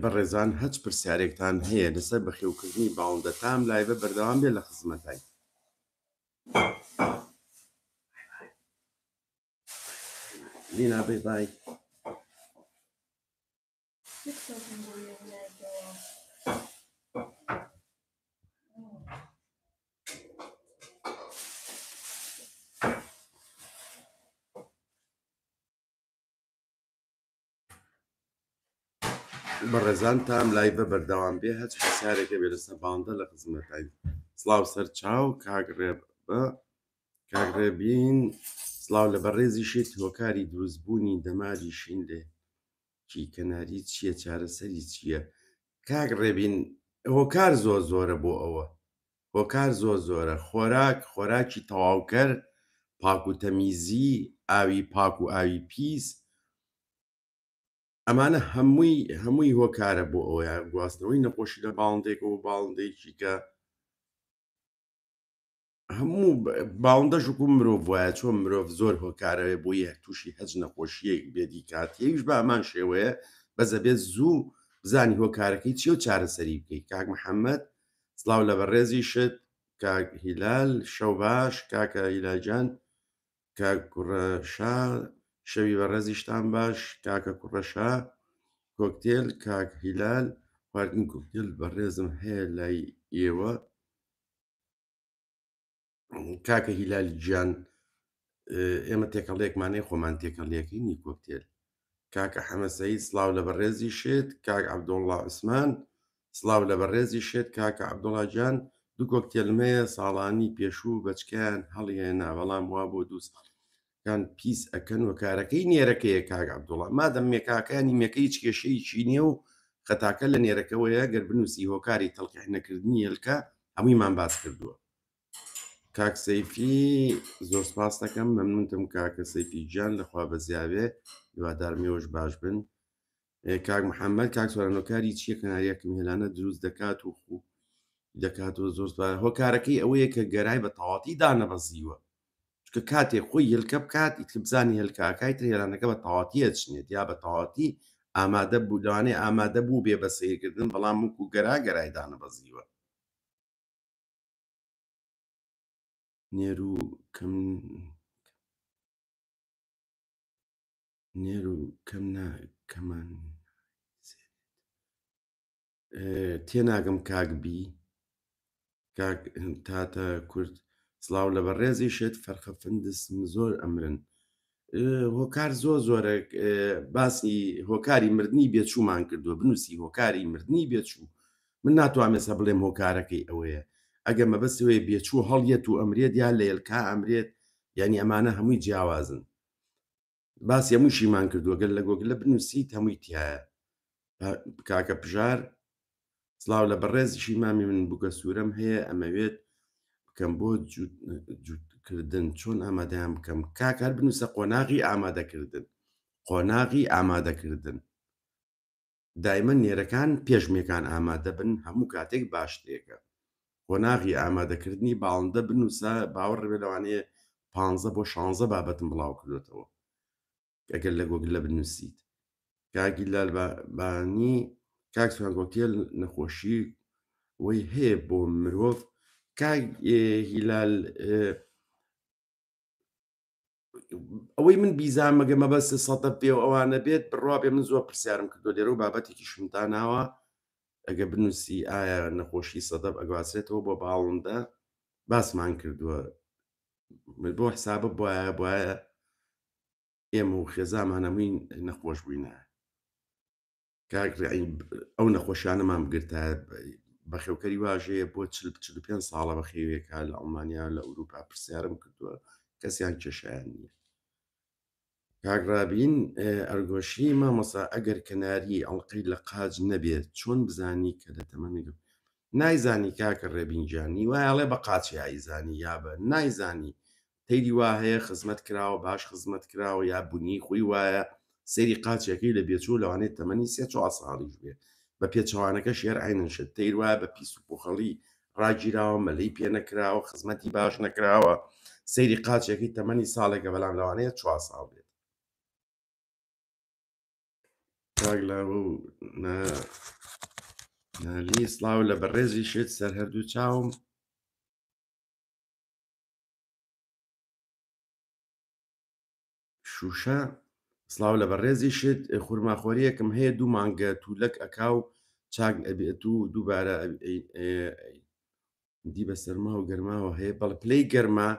بەڕێزان هەچ پرسیارێکتان هەیە لەسەر بەخێوکردنی باڵندە تام لایڤە بەردەوام بێ لە خزمەتای. لینا بەی بای. بەڕێزان تام لایڤە بەردەوام بێ هەچ پرسیارێکە بێ لەسەر باندە لە خزمەتای سڵاو سەر چاو کاک ڕێ بە کاک ڕێبین سڵاو لە بەڕێزیشت هۆکاری دروستبوونی دەماری شین لێ کی کەناری چییە چارەسەری چییە کاک ڕێبین هۆکار زۆر زۆرە بۆ ئەوە هۆکار زۆر زۆرە خۆراک خۆراکی تەواوکەر پاک و تەمیزی ئاوی پاک و ئاوی پیس ئەمانە هەمووی هەمووی هۆکارە بۆ ئەوەیە گواستنەوەی نەخۆشی لە باڵندێکەوە باڵندێکی کە هەموو باڵندەش وەکو مرۆڤ وایە چۆن مرۆڤ زۆر هۆکارەوەی بۆ یە تووشی هەچ نەخۆشیەک بێتی کاتیەویش بە هەمان شێوەیە بەس ئەبێت زوو بزانی هۆکارەکەی چیە و چارەسەری بکەیت کاک محەممەد سڵاو لە بەڕێزیشت کاک هیلال شەو باش کاکە هیلال گیان کاک کوڕەشا شەوی بەڕێزیشتان باش کاکە کوڕەشا کۆکتێل کاک هیلال خواردنی کۆکتێل بەڕێزم هەیە لای ئێوە کاکە هیلال گیان ئێمە تێکەڵێکمانەیە خۆمان تێکەڵیەکەی کۆکتێل کاکە حەمە سەید سڵاو لە بەڕێزی شێت کاک عەبدوڵڵا عوسمان سڵاو لە بەڕێزی شێت کاکە عەبدوڵا گیان دوو کۆکتێلم هەیە ساڵانی پێشوو بەچکەیان هەڵیهێنا بەڵام وا بۆ دوو ساڵ پیس ئەکەن و کارەکەی نێرەکەیە کاک عەبدوڵا مادەم مێکاکانی مێکە هیچ کێشەیەکی نییە و خەتاکە لە نێرەکەوەیە گەر بنووسی هۆکاری تەڵقیح نەکردنی هێلکە هەموویمان باس کردووە کاک سەیفی زۆر سپاس دەکەم مەمنونتم کاکە سەیفی گیان لەخوا بەزیاوێ هیوادارم ئێوەش باش بن کاک محەممەد کاک سۆرانۆکاری چییە کەناریەکەم هێلانە دروست دەکات و خو دەکات و زۆر سپاس هۆکارەکەی ئەوەیە کە گەرای بە تەواتی دانەبەزیوە چونکە کاتێک خۆی هێلکە بکات ئیتر بزانی هێلکاکای تر هێلانەکە بە تەواتی ئەچنێت یا بە تەواتی ئامادە بوو لەوانەیە ئامادە بوو بێ بە سەیرکردن بەڵام وەکو گەرا گەرای دانەبەزیوە نێر و کەم نێر و کەم نا کەمان تێناگەم کاک بی کاک تاتە کورد سڵاو لە بەڕێزیشت فەرخە فندسم زۆر ئەمرن هۆکار زۆر زۆرە باسی هۆکاری مردنی بێچوومان کردووە بنووسی هۆکاری مردنی بێچوو من ناتوانم ئێستا بڵێم هۆکارەکەی ئەوەیە ئەگەر مەبەستی ئەوەیە بێچوو هەڵیەت و ئەمرێت یا لە یەلکا ئەمرێت یعنی ئەمانە هەمووی جیاوازن باسی هەمووشیمان کردووە گەر لە گۆگلە بنووسیت هەمووی تایە کاکە پژار سڵاو لە بەڕێزیشی مامی من بووکە سوورەم هەیە ئەمەوێت بکەم بۆ جووتکردن چۆن ئامادەیان بکەم کاک هەر بنووسە قۆناغی ئامادەکردن قۆناغی ئامادەکردن دایمەن نێرەکان پێش مێکان ئامادە بن هەموو کاتێک باشترێکە قۆناغی ئامادەکردنی باڵندە بنووسە باوەڕ بێ لەوانەیە پانزە بۆ شانزە بابەتم بڵاو کردوێتەوە ئەگەر لە گۆگلە بنووسیت کاک هیلال بانی کاک سوان کۆکتێل نەخۆشی وەی هەیە بۆ مرۆڤ کاک هیلال ئەوەی من بیزانم مەگە مەبەست سەدە پێ و ئەوانە بێت بڕوا بێ من زۆر پرسیارم کردو لێرە و بابەتێکیشم داناوە ئەگە بنووسی ئایا نەخۆشی سەدەب ئەگوازرێتەوە بۆ باڵندە باسمان کردووە بۆ حسابە بواە بواە ئێمە و خێزامان هەمووی نەخۆش بووینە کاک ڕعی ئەو نەخۆشیانەمان بگرتایە بەخێوکەری واژەیە بۆ 45 ساڵە بەخێوێکە لە ئەڵمانیا لە ئەوروپا پرسیارم کردووە کەسیان کێشیان نییە کاک ڕابین ئەرگۆشی مامۆسا ئەگەر کەناری ئەڵلقەی لە قاج نەبێت چۆن بزانی کە لە تەمەنی نایزانی کاکە ڕێبین گیانی وایڵێ بە قاچی ئایزانی یا بە نایزانی تەیری وا هەیە خزمەت کراوە باش خزمەت کراوە یا بونیی خۆی وایە سەیری قاچێکەی لە بێچوو لەوانەیە تەمەنی سێ چوار ساڵیش بێ بە پێچەوانەکەش هەر عەینەن شت تەیر وایە بە پیس و پۆخەڵی ڕاگیراوە مەلەی پێ نەکراوە خزمەتی باش نەکراوە سەیری قاچێکی تەمەنی ساڵێکە بەڵام لەوانەیە چوار ساڵ بێت. کاک لاوە و نالی سڵاو لە بەڕێزیشت سەر هەردوو چاوم. شوشە سڵاو لە بەڕێزیشت خورماخۆریەکم هەیە دوو مانگە تولەک ئەکا و چاک ئەبێت و دووبارە دی بە سەرما و گەرماوە هەیە بەڵێ پلەی گەرما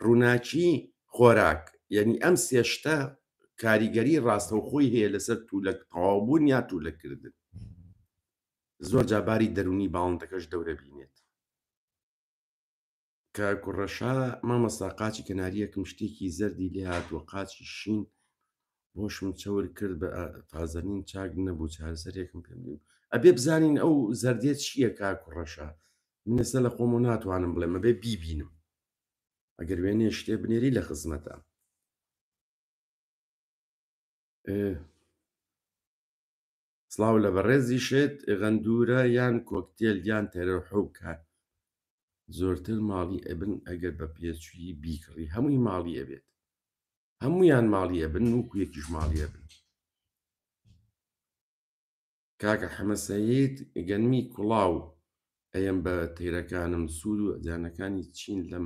ڕووناکی خۆراک یعنی ئەم سێ شتە کاریگەری ڕاستەوخۆی هەیە لەسەر تولەک تەواوبوون یا تولەکردن زۆر جاباری دەرونی باڵندەکەش دەورە بینێت. کاک کوڕەشا مامۆستا قاچی کەناریەکم شتێکی زەردی لێ هاتووە قاچی شین بۆشم چەور کرد بە فازەلین چاک نەبوو چارەسەرێکم پێ بدەن ئەبێ بزانین ئەو زەردێ چییە کاک کوڕەشا من ئێستا لە خۆم و ناتوانم بڵێم ئەبێ بیبینم ئەگەر وێنەیە شتێ بنێری لە خزمەتە سڵاو لە بەڕێزیشت غەندورە یان کۆکتێل یان تەرەحوب کە زۆرتر ماڵی ئەبن ئەگەر بە پێچووی بیکڕی هەمووی ماڵی ئەبێت هەمویان ماڵی ئەبن وەکو یەکیش ماڵی ئەبن کاکە حەمە سەید گەنمی کوڵاو ئەیەم بە تەیرەکانم سوود و زیانەکانی چین لەم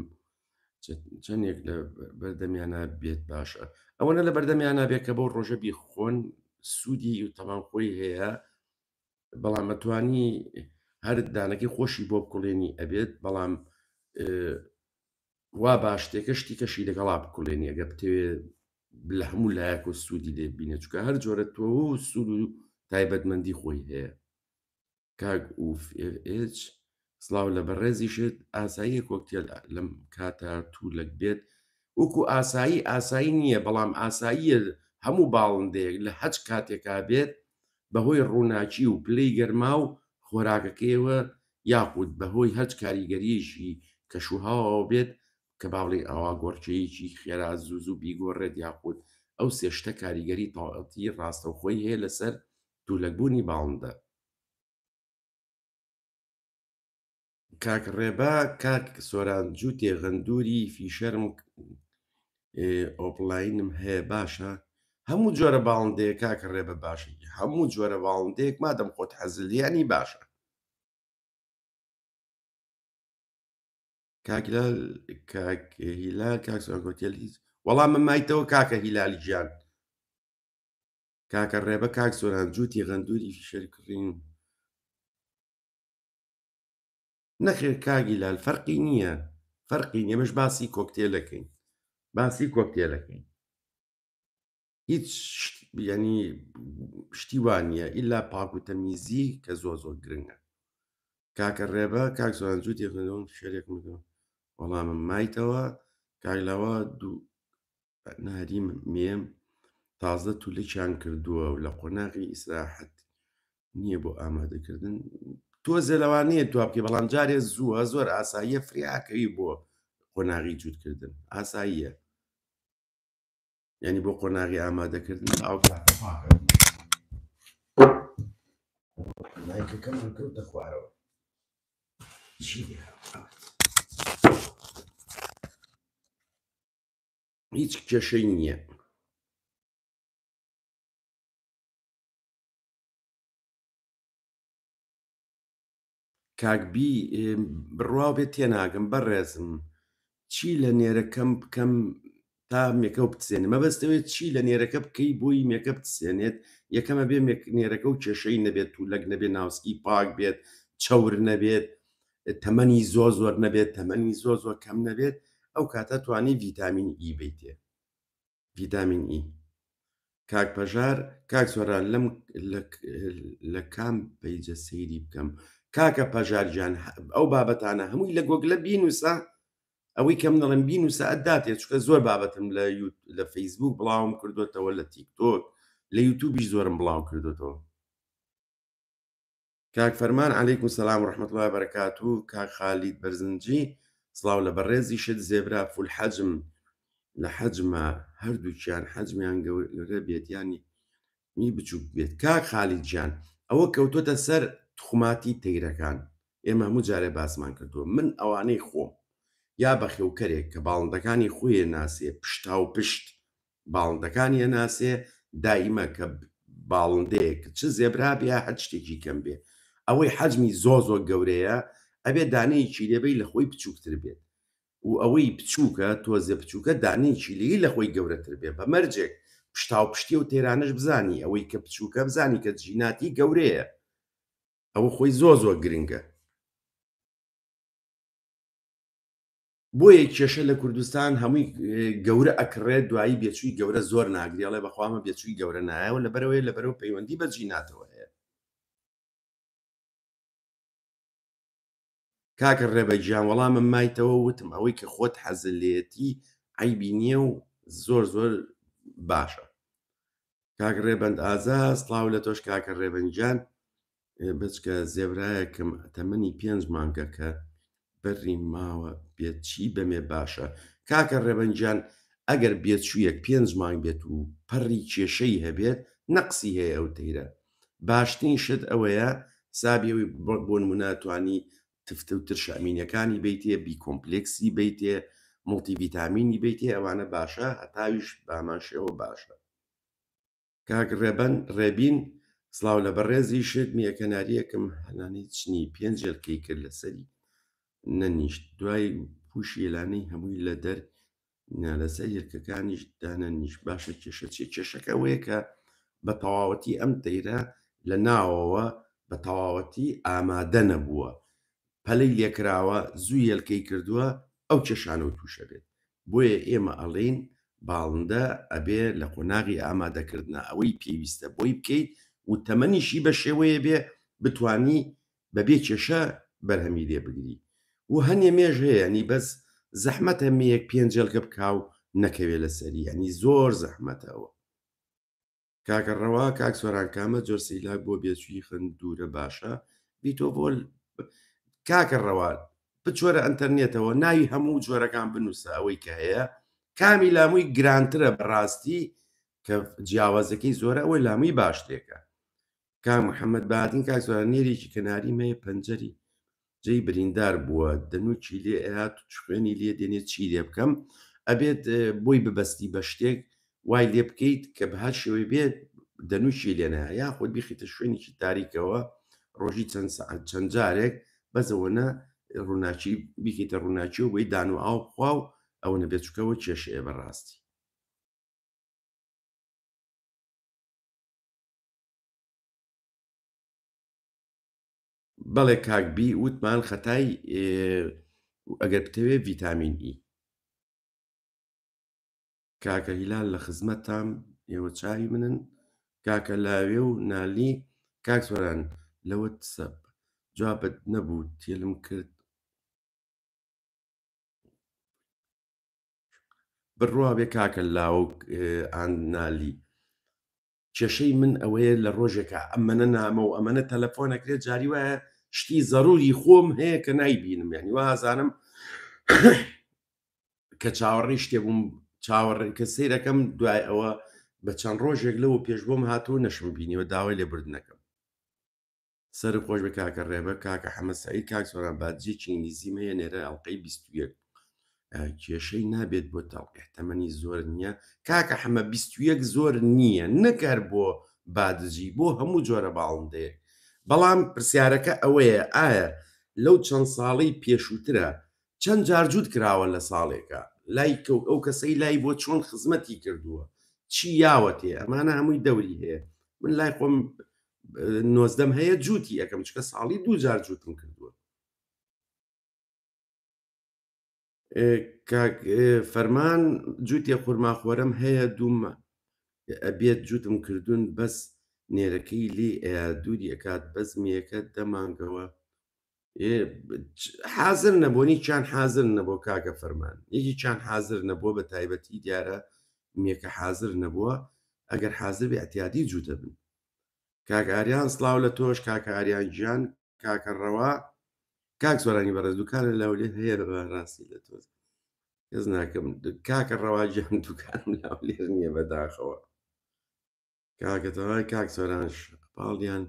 چەندێک لە بەردەمیانە بێت باشە ئەوەنە لە بەردەمیانە بێت کە بۆ ڕۆژە بیخۆن سوودی و تەمام خۆی هەیە بەڵام ئەتوانی هەر دانەکەی خۆشی بۆ بکوڵێنی ئەبێت بەڵام وا باشتێکە شتی کەشی لەگەڵا بکوڵێنی ئەگە بتەوێ لە هەموو لایەک و سوودی لێ بینێت چکە هەر جۆرە تۆ و سوود و تایبەتمەندی خۆی هەیە کاک ئوف ئێچ سڵاو لە بەڕێزیشت ئاساییە کۆکتێل لەم کاتە تولەک بێت وەکو ئاسایی ئاسایی نییە بەڵام ئاساییە هەموو باڵندەیەک لە هەچ کاتێکا بێت بەهۆی ڕووناکی و پلەی گەرما و خۆراکەکەیەوە یاخود بەهۆی هەچ کاریگەریەکی کەشوهەواوە بێت کە با بڵێین ئاوا گۆڕکێیەکی خێرا زوو زوو بیگۆڕێت یاخود ئەو سێ شتە کاریگەری تەواوەتی ڕاستەوخۆی هەیە لەسەر تولەکبوونی باڵندە. کاک ڕێبا کاک سۆران جوتێ غەندوری فیشەرم ئۆپڵاینم هەیە باشە هەموو جۆرە باڵندەیە کاکە ڕێبە باشە هەموو جۆرە باڵندەیەک مادەم خۆت حەزلیانی باشە کاک هیلال کاک هیلال کاک سۆران کۆتێل هیچ وەڵامم مایتەوە کاکە هیلال گیان کاکە ڕێبە کاک سۆران جووتی غەندوری فیشەر کڕین نەخێر کاک هیلال فەرقی نییە فەرقی نییە ئێمەش باسی کۆکتێلەکەین باسی کۆکتێلەکەین هیچ ینی شتی وا نییە ئیلا پاک و تەمیزی کە زۆر زۆر گرنگە کاکە ڕێبە کاک سۆران جووتی خوێندەوەم شێرێکم وەڵامم مایتەوە کاک لاوە دوو ناری مێم تازە تولەکیان کردووە و لە قۆناغی ئیسراحەت نییە بۆ ئامادەکردن تۆزێ لەوانەیە دوا بکەی بەڵام جارێ زووە زۆر ئاساییە فریاکەوی بۆ قۆناغی جووتکردن ئاساییە یعنی بۆ قۆناغی ئامادەکردن ئەو کاتە پاکە مایکەکەمان کەوتە خوارەوە چی هیچ کێشەی نییە. کاک بی بڕواو بێت تێناگەم بەڕێزم چی لە نێرەکەم بکەم تا مێکە و بتسێنێ مەبەستەوێت چی لە نێرەکە بکەی بۆی مێکە بتسێنێت یەکەمە بێ نێرەکە و کێشەی نەبێت و لەک نەبێت ناوسکی پاک بێت چەور نەبێت تەمەنی زۆر زۆر نەبێت تەمەنی زۆر زۆر کەم نەبێت ئەو کاتە توانی ڤیتامین ئی بیتێ ڤیتامین ئی کاک پەژار کاک سۆران لەم لە کام page ە سەیری بکەم کاکە پەژار گیان ئەو بابەتانە هەمووی لە گۆگلە بینوسە ئەوەی کەم دەڵێم بینوسە ئەداتێ چکە زۆر بابەتم لە لە فەیسبوک بڵاوم کردوێتەوە لە تیکتۆک لە یوتوبیش زۆرم بڵاو کردوێتەوە کاک فەرمان علیکم سلام و رحمە اللە برکاته کاک خالید بەرزنجی سڵاو لە بەڕێزیشت زێبرا فول حەجم لە حەجمە هەردووکیان حەجمیان گەورە بێت یانی می بچوک بێت کاک خالید گیان ئەوە کەوتۆتە سەر تخماتی تەیرەکان ئێمە هەموو جارێ باسمان کردووە من ئەوانەی خۆم یا بەخێوکەرێک کە باڵندەکانی خۆی ناسێ پشتا و پشت باڵندەکانی ئەناسێ دائیمە کە. باڵندەیەک چ زێبرا بێ یا هەر شتێکی کەم بێ ئەوەی حەجمی زۆ زۆر گەورەیە ئەبێ دانەیەکی لێبەی لە خۆی بچووکتر بێت و ئەوەی بچووکە تۆزێ بچووکە دانەیەکی لێی لە خۆی گەورەتر بێ بە مەرجێک پشتاوپشتی ئەو تەیرانەش بزانی ئەوەی کە بچووکە بزانی کە جیناتی گەورەیە ئەوە خۆی زۆ زۆر گرنگە. بۆیە کێشە لە کوردستان هەمووی گەورە ئەکڕێت دوایی بێچووی گەورە زۆر ناگری ئەڵێ بەخوا ئەمە بێچووی گەورە نایەوە لەبەرەوەی لەبەرەوە پەیوەندی بە جیناتەوە هەیە. کاکە ڕێبە گیان وەڵامم مایتەوە وتم ئەوەی کە خۆت حەزت لێیەتی عەیبی نییە و زۆر زۆر باشە. کاک ڕێبەند ئازا سڵاو لە تۆش کاکە ڕێبەند گیان بەچکە زێبرایەکم تەمەنی پێنج مانگە کە بەری ماوە بێت چی بەمێ باشە کاکە ڕێبەند گیان ئەگەر بێچوویەک پێنج مانگ بێت و پەڕی کێشەی هەبێت نەقسی هەیە ئەو تەیرە باشترین شت ئەوەیە سابی ئەوی بۆ نمونە توانی تفتە و ترشە ئەمینەکانی بیتێ بی کۆمپلێکسی بیتێ مڵتی ڤیتامینی بیتێ ئەوانە باشە هەتاویش بامان شێوە باشە. کاک ڕێبەن ڕێبین سڵاو لە بەڕێزیشت میە کەناریەکم هەلانەی چنی پێنج هێلکەی کرد لەسەری نەنیشت دوای پوشی هێلانەی هەمووی لە دەر نا لەسەر هێلکەکانیش دانەنیشت باشە کێشە چیە کێشەکە ئەوەیە کە بە تەواوەتی ئەم تەیرە لە ناوەوە بە تەواوەتی ئامادە نەبووە پەلەی لێکراوە زوو هێلکەی کردووە ئەو کێشانەو توشە بێت بۆیە ئێمە ئەڵێین باڵندە ئەبێ لە قۆناغی ئامادەکردنا ئەوەی پێویستە بۆی بکەیت و تەمەنیشی بە شێوەیە بێ بتوانی بەبێ کێشە بەرهەمی لێ بگری و هەنێ مێژ هەیە ینی بەس زەحمەتە مێیەک پێنجێلکە بکا و نەکەوێ لەسەری ینی زۆر زەحمەتە ئەوە. کاکە ڕەوا کاک سۆران کامە جۆر سیلاک بۆ بێچوی خەندورە باشە بیتۆڤۆل کاکە ڕەوا بچۆرە ئەتەرنێتەوە ناوی هەموو جۆرەکان بنووسە ئەوەی کە هەیە کامی لامووی گرانترە بەڕاستی کە جیاوازەکەی زۆرە ئەوەی لامووی باشترێکە کاک محمد بەهادین کاک سۆران نێرێکی کەناریم هەیە پەنجەری جێی بریندار بووە دەنوکی لێ ئەیات خوێنی لێ دێنێ چی لێ بکەم ئەبێت بۆی ببەستی بە شتێک وای لێ بکەیت کە بە هەر شێوەی بێت دەنوکی لێ نایە یاخود بیخیتە شوێنێکی تاریکەوە ڕۆژی چەند سەعات چەند جارێک بەس ئەوەنە ڕووناکی بیکەیتە ڕووناکی و بۆی دان و ئاو بخوا و ئەوەنە بێچکەوە کێشەیە بەڕاستی. بەڵێ کاک بی وتمان خەتای ئەگەر بتەوێ ڤیتامین ئی. کاکە هیلال لە خزمەتتام ئێوە چاوی منن کاکە لاوێ و نالی کاک سۆران لە وەتسەپ جوابت نەبوو تێلم کرد بڕوا بێ کاکە لاوە ئاند نالی کێشەی من ئەوەیە لە ڕۆژێکا ئەمەنە نامە و ئەمەنە تەلەفۆن ئەکرێت جاری وایە شتی زەروری خۆم هەیە کە نایبینم یعنی وازانم کە چاوەڕێی شتێ بووم چاوەڕێ کە سەیرەکەم دوای ئەوە بە چەند ڕۆژێک لەوە پێش بۆم هاتوو نەشم بینیوە داوای لێبوردنەکەم سەرت خۆش بێ کاکە ڕێبەر کاکە حەمە سەعید کاک سۆران بادجێکی ئینگلیزیم هەیە نێرە ئەڵقەی 21 کێشەی نابێت بۆ تەڵقیح تەمەنی زۆر نییە کاکە حەمە 21 زۆر نییە نەکەر بۆ بادجی بۆ هەموو جۆرە باڵندەیەک بەڵام پرسیارەکە ئەوەیە ئایا لەو چەند ساڵەی پێشووترە چەند جار جووت کراوە لە ساڵێکا لای ئەو کەسەی لای بۆ چۆن خزمەتی کردووە چی یاوەتێ ئەمانە هەمووی دەوری هەیە من لای خۆم نۆزدەم هەیە جووتی ئەەکەم چکە ساڵی دوو جار جووتم کردووە کاک فەرمان جووتێ خورماخۆرم هەیە دوومە ئەبێت جووتم کردوون بەس نێرەکەی لێ دووری ئەکات بەس مێکە دەمانگەوە حازر نەبوو نیچیان حازر نەبوو کاکە فەرمان یەکیان حازر نەبووە بە تایبەتی دیارە مێکە حازر نەبووە ئەگەر حازر بێ اعتیادی جووتە بن کاک ئاریان سڵاو لە تۆش کاکە ئاریان گیان کاکە ڕەوا کاک سۆرانی بەڕێز دوکانە لە هەولێر هەیە بە ڕاستی لە تۆ کەس ناکەم کاکە ڕەوا گیان دوکانم لە هەولێر نییە بەداخەوە کاکە تەوای کاک سۆرانش پاڵیان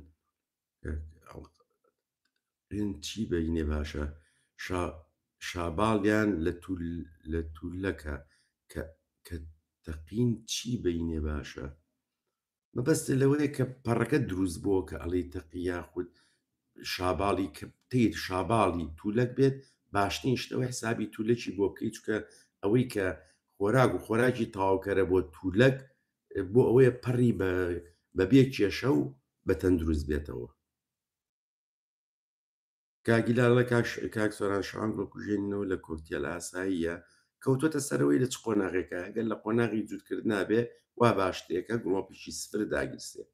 چی بینێ باشە شاباڵیان لە لە تولەکە کە کە تەقین چی بینێ باشە؟ مەبەستە لەوەیە کە پەڕەکە دروست بووە کە ئەڵێی تەقی یاخود شاباڵی کە تیر شاباڵی تولەک بێت باشترین شتەوە حسابی تولەکی بۆ بکەیت چکە ئەوەی کە خۆراک و خۆراکی تەواوکەرە بۆ تولەک بۆ ئەوەیە پەڕی بەبێ کێشە و بە تەندروست بێتەوە. کاک گیلار ئەڵێ کاک کاک سۆران شەوان گوڵکوژێنینەوە لە کۆکتێل ئاساییە کەوتۆتە سەرەوەی لە چ قۆناغێکە گەر لە قۆناغی جووتکردنا بێ وا باشترێکە گڵۆپێکی سفر داگیرسێ.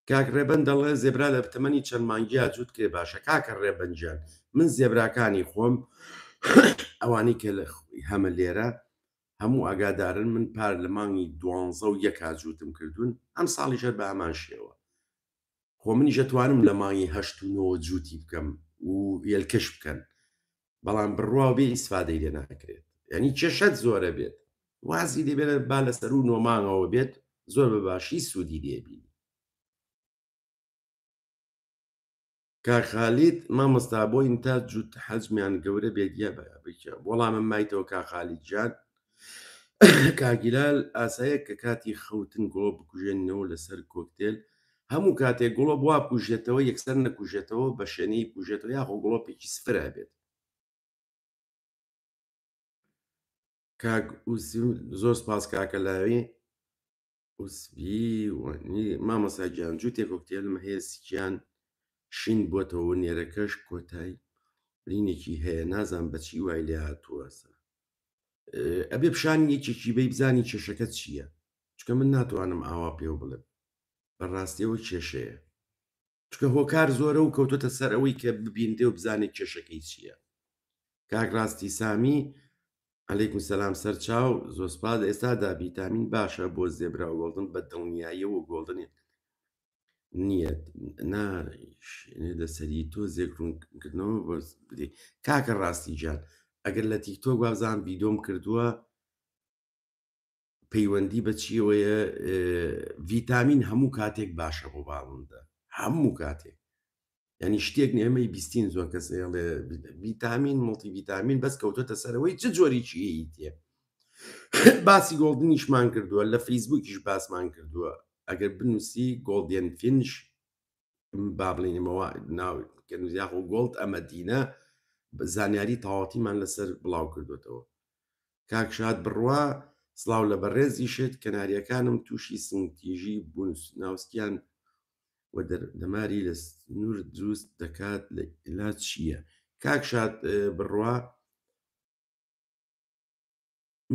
کاک ڕێبەند دەڵێ زێبرا لە تەمەنی چەند مانگیا جووت کرێ باشە کاکە ڕێبەند گیان من زێبراکانی خۆم ئەوانەی کە هەمە لێرە هەموو ئاگادارن من پار لە مانگی دوانزە و یەکا جووتم کردوون ئەم ساڵیش هەر بە هەمان شێوە خۆ منیش ئەتوانم لە مانگی هەشت و نۆوە جووتی بکەم و هێلکەش بکەن بەڵام بڕوا بێ ئیسفادەی لێ ناکرێت یعنی کێشەت زۆرە بێت وازی لێ بێنە با لە سەرو نۆ مانگەوە بێت زۆر بە باشی سوودی لێ بینی. کاک خالید مامۆستا بۆ ئینتاج جووت حەجمیان گەورە بێت یا وەڵامم مایتەوە کاک خالید گیان کاک هیلال ئاسایە کە کاتی خەوتن گڵۆپ بکوژێننەوە لەسەر کۆکتێل هەموو کاتێک گڵۆپ وا بکوژێتەوە یەکسەر نەکوژێتەوە بە شێنەی بکوژێتەوە یاخۆ گڵۆپێکی سفر هەبێت کاک ئوسی زۆر سپاس کاکە لاوی ئوسبی وەنی مامۆستا گیان جووتێک کۆکتێلم هەیە سکیان شین بۆتەوە و نێرەکەش کۆتای برینێکی هەیە نازانم بەچی وای لێ هاتووە ئەبێ پیشانی یەکێکی بەی بزانی کێشەکە چییە چونکە من ناتوانم ئاوا پێو بڵێم بەڕاستیەوە کێشەیە چونکە هۆکار زۆرە و کەوتۆتە سەر ئەوەی کە ببینرێ و بزانێت کێشەکەی چییە کاک ڕاستی سامی علیکم سلام سەر چاو زۆر سپاس ئێستادا ڤیتامین باشە بۆ زێبرا و گۆڵدن بە دڵنیاییەوە گۆڵدن نییە نا لەسەری تۆزێک ڕوونکردنەوە بۆ بدەیت کاکە ڕاستی گیان ئەگەر لە تیکتۆک وابزانم ڤیدۆم کردووە پەیوەندی بە چیەوەیە ڤیتامین هەموو کاتێک باشە بۆ باڵندە هەموو کاتێک ینی شتێک ئێمەی بیستین زۆر کەس ئێڵێ ڤیتامین مڵتی ڤیتامین بەس کەوتۆتە سەرەوەی چ جۆریکی تێ باسی گۆڵدنیشمان کردووە لە فەیسبووکیش باسمان کردووە ئەگەر بنووسی گۆڵدێن فینش با بڵێین ئەمەوە ناو یاخۆ گۆڵد ئەمەدینە زانیاری تەواوەتیمان لەسەر بڵاو کردوێتەوە کاک شاد بڕوا سڵاو لە بەڕێزیشت کەناریەکانم تووشی سنگتیژی بوون ناوسکیان و دەماری لە سنوور دروست دەکات لە عیلاج چییە کاک شاد بڕوا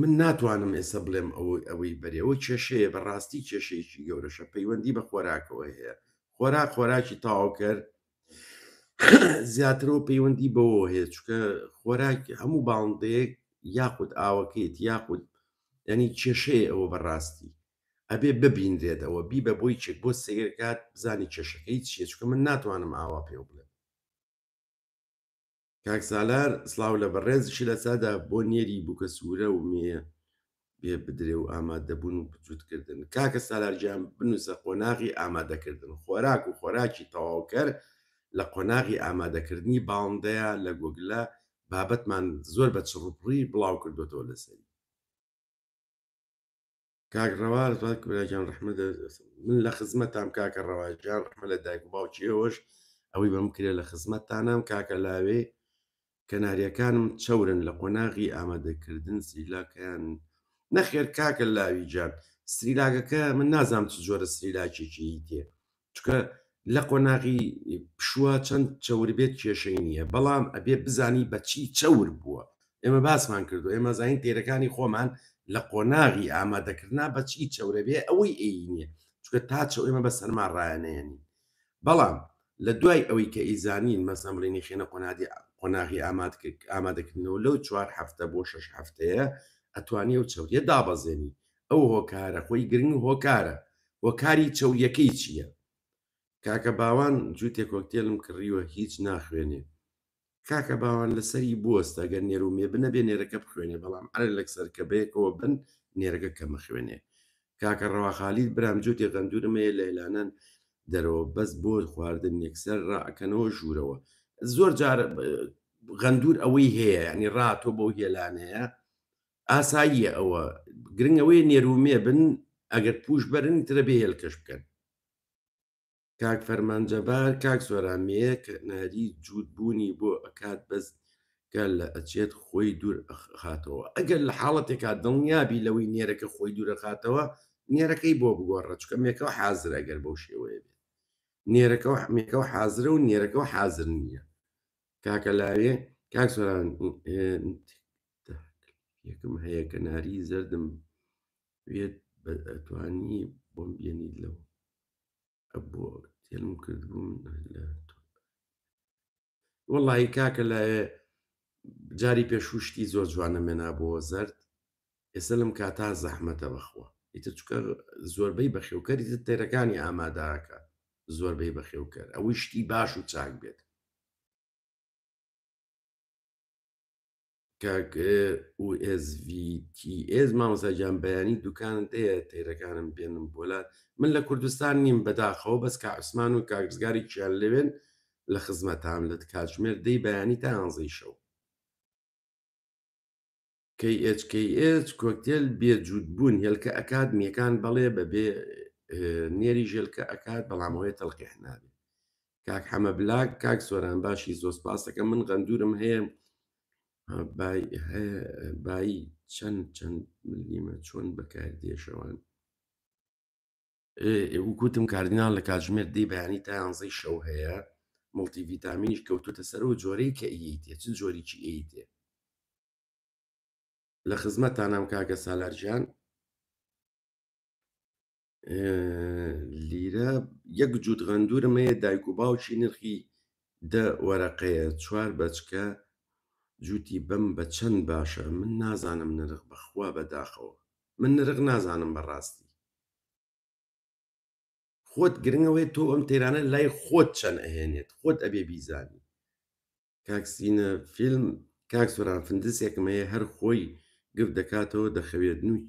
من ناتوانم ئێستا بڵێم ئەوەی ئەوەی بەرێ ئەوە کێشەیە بەڕاستی کێشەیەکی گەورەشە پەیوەندی بە خۆراکەوە هەیە خۆراک خۆراکی تەواوکەر زیاترەوە پەیوەندی بەوە هەیە چونکە خۆراک هەموو باڵندەیەک یاخود ئاوەکەیت یاخود ینی کێشەیە ئەوە بەڕاستی ئەبێ ببینرێت ئەوە بیبە بۆی چێک بۆ سەیرکات بزانی کێشەکەی چییە چونکە من ناتوانم ئاوا پێو بڵێم کاک سالار سڵاو لە بەڕێزیشی لە سادا بۆ نێری بووکە سوورە و مێ بێ بدرێ و ئامادەبوون و جووتکردن کاکە سالار گیان بنووسە قۆناغی ئامادەکردن خۆراک و خۆراکی تەواوکەر لە قۆناغی ئامادەکردنی باڵندەیە لە گۆگلە بابەتمان زۆر بە چڕوپڕی بڵاو کردوێتەوە لەسەری. کاک ڕەوا برا گیان ڕەحمە من لە خزمەتام کاکە ڕەوا گیان ڕەحمە لە دایک و باوکی ئێوەش ئەوەی بەم کرێ لە خزمەتتانام کاکە لاوێ کەناریەکانم چەورن لە قۆناغی ئامادەکردن سریلاکەیان نەخێر کاکە لاوی گیان سریلاکەکە من نازانم چ جۆرە سریلاکێکی تێ چونکە لە قۆناغی پشووە چەند چەور بێت کێشەی نییە بەڵام ئەبێ بزانی بەچی چەور بووە ئێمە باسمان کردو ئێمە زانین تێرەکانی خۆمان لە قۆناغی ئامادەکردنا بەچی چەورە بێ ئەوەی ئەی نییە چونکە تا چەو ئێمە بە سەرما ڕایانەیەنین بەڵام لە دوای ئەوەی کە ئیزانین مەسەن بڵێنی خێنە قۆنادی قۆناغی ئامادەکردنەوە لەو چوار هەفتە بۆ شەش هەفتەیە ئەتوانی ئەو چەوریە دابەزێنی ئەو هۆکارە خۆی گرنگ هۆکارە هۆکاری چەوریەکەی چییە؟ کاکە باوان جووتێ کۆکتێلم کڕیوە هیچ ناخوێنێ کاکە باوان لەسەری بوەستە گەر نێر و مێ بنەبێ نێرەکە بخوێنێ بەڵام ئەرێ لەکسەر کە بەیەکەوە بن نێرەکە کەمە خوێنێ کاکە ڕەوا خالید برام جووتێ غەندورم هەیە لە هێلانەن دەرەوە بەس بۆ خواردن یەکسەر ڕائەکەنەوە ژوورەوە زۆر جار غەندور ئەوەی هەیە ینی ڕاتۆ بەو هێلانەیە ئاساییە ئەوە گرنگ ئەوەیە نێر و مێ بن. ئەگەر پوش بەرن ترە بێ هێلکەش بکەن. کاک فەرمان جەبار کاک سۆران مێیە کەناری جووت بوونی بۆ ئەکات بەس کە لە ئەچێت خۆی دوور ئەخاتەوە ئەگەر لە حاڵەتێکا دڵنیابی لەوەی نێرەکە خۆی دوور ئەخاتەوە نێرەکەی بۆ بگۆڕە چونکە مێکەوە حازرە ئەگەر بەو شێوەیە بێت نێرەکەوە مێکەوە حازرە و نێرەکەوە حازر نییە کاکە لاوێ کاک سۆران یەکم هەیە کەناری زەردم وێت ئەتوانی بۆم بێنیت لەو بۆ تێلم کردبووم لە وەڵی کاکە لایێ جاری پێشوو شتی زۆر جوانە مێنا بۆ زەرد ئێستا لەم کاتا زەحمەتە بەخوا ئیتر چکە زۆربەی بەخێوکەری تر تێرەکانی ئاماداکە زۆربەی بەخێوکەر ئەوەی شتی باش و چاک بێت کاک USVTS مامۆستا گیان بەیانی دوکانت هەیە تەیرەکانم بێنم بۆلات من لە کوردستان نیم بەداخەوە بەس کا عوسمان و کاک ڕزگاری کیان لەوێن لە خزمەتام لە کاتژمێر دەی بەیانی تا یانزەی شەو. KHKH کۆکتێل بێ جووت بوون هێلکە ئەکات مێکان بەڵێ بەبێ نێریش هێلکە ئەکات بەڵام ئەوەیە تەلقیح نابێ کاک حەمە بلاک کاک سۆران باشی زۆر سپاس دەکەم من غەندورم هەیە بای هەیە بایی چەند چەند ملیمە چۆن بەکاردێ شەوان وکوتم کاردینال لە کاتژمێر دەی بەیانی تا یانزەی شەو هەیە مڵتی ڤیتامینیش کەوتوتە سەرەوە جۆرەی کە ئیتێ چ جۆریکی ئیتێ لە خزمەتتانام کاکە سالار گیان لیرە یەک جووت غەندورم هەیە دایک و باوکی نرخی دە وەرەقەیە چوار بەچکە جووتی بەم بە چەند باشە من نازانم نرخ بەخوا بەداخەوە من نرخ نازانم بەڕاستی خۆت گرنگەوەی تۆ ئەم تێرانە لای خۆت چەند ئەهێنێت خۆت ئەبێ بیزانی کاک سینە فیلم کاک سۆران فندسێکم هەیە هەر خۆی گرد دەکاتەوە دەخەوێت نوی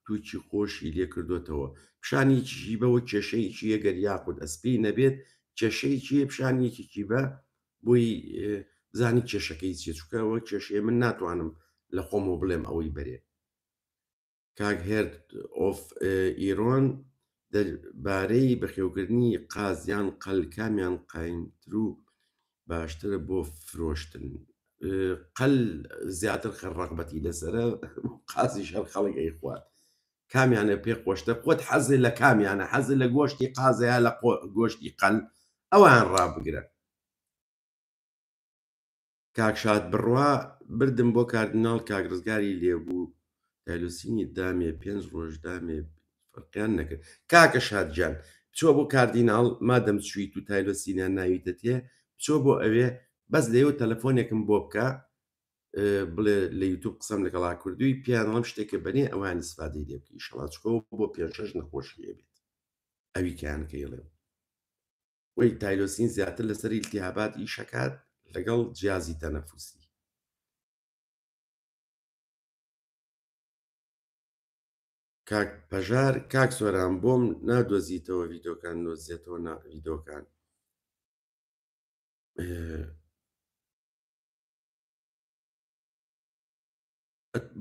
توکی خۆشی لێ کردۆتەوە پیشانی یەکیکی بەوە کێشەیەکی یە گەر یاخود ئەسپی نەبێت کێشەیەکی هەیە پیشانی یەکێکی بە بۆی بزانی کێشەکەی چیە چونکە ئەوە کێشەیە من ناتوانم لە خۆمەوە بڵێم ئەوەی بەرێ کاک هێرد ئۆف ئیرۆن دەربارەی بەخێوکردنی قاز یان قەل کامیان قایمتر و باشترە بۆ فرۆشتن؟ قەل زیاتر خەر ڕەغبەتی لەسەرە قازیش هەر خەڵک ئەیخوات کامیانە پێ خۆشتە خۆت حەزێ لە کامیانە حەزێ لە گۆشتی قازە یا لە گۆشتی قەل ئەوان ڕابگرە کاک شاد بڕوا بردم بۆ کاردیناڵ کاک ڕزگاری لێبوو تایلوسینی دامێ پێنج ڕۆژ دامێ فەرقیان نەکرد کاکە شاد گیان بچۆ بۆ کاردیناڵ مادەم چویت و تایلۆسینیان ناویتە تێ بچۆ بۆ ئەوێ بەس لەیەوە تەلەفۆنێکم بۆ بکە بڵێ لە یوتوب قسەم لەگەڵا کردووی پێیان دەڵێم شتێکە بەنێ ئەوان ئیسفادەی لێ بکە ئیشەڵا چکۆ بۆ پێنج شەش نەخۆشی ئەبێت ئەوی کەیان کەیڵێم وەی تایلۆسین زیاتر لەسەر ئیلتیهابات ئیشەکات لەگەڵ جیازی تەنەفوسی. کاک پەژار کاک سۆران بۆم نادۆزیتەوە ڤیدۆکان دۆزیەتەوە نا ڤیدۆکان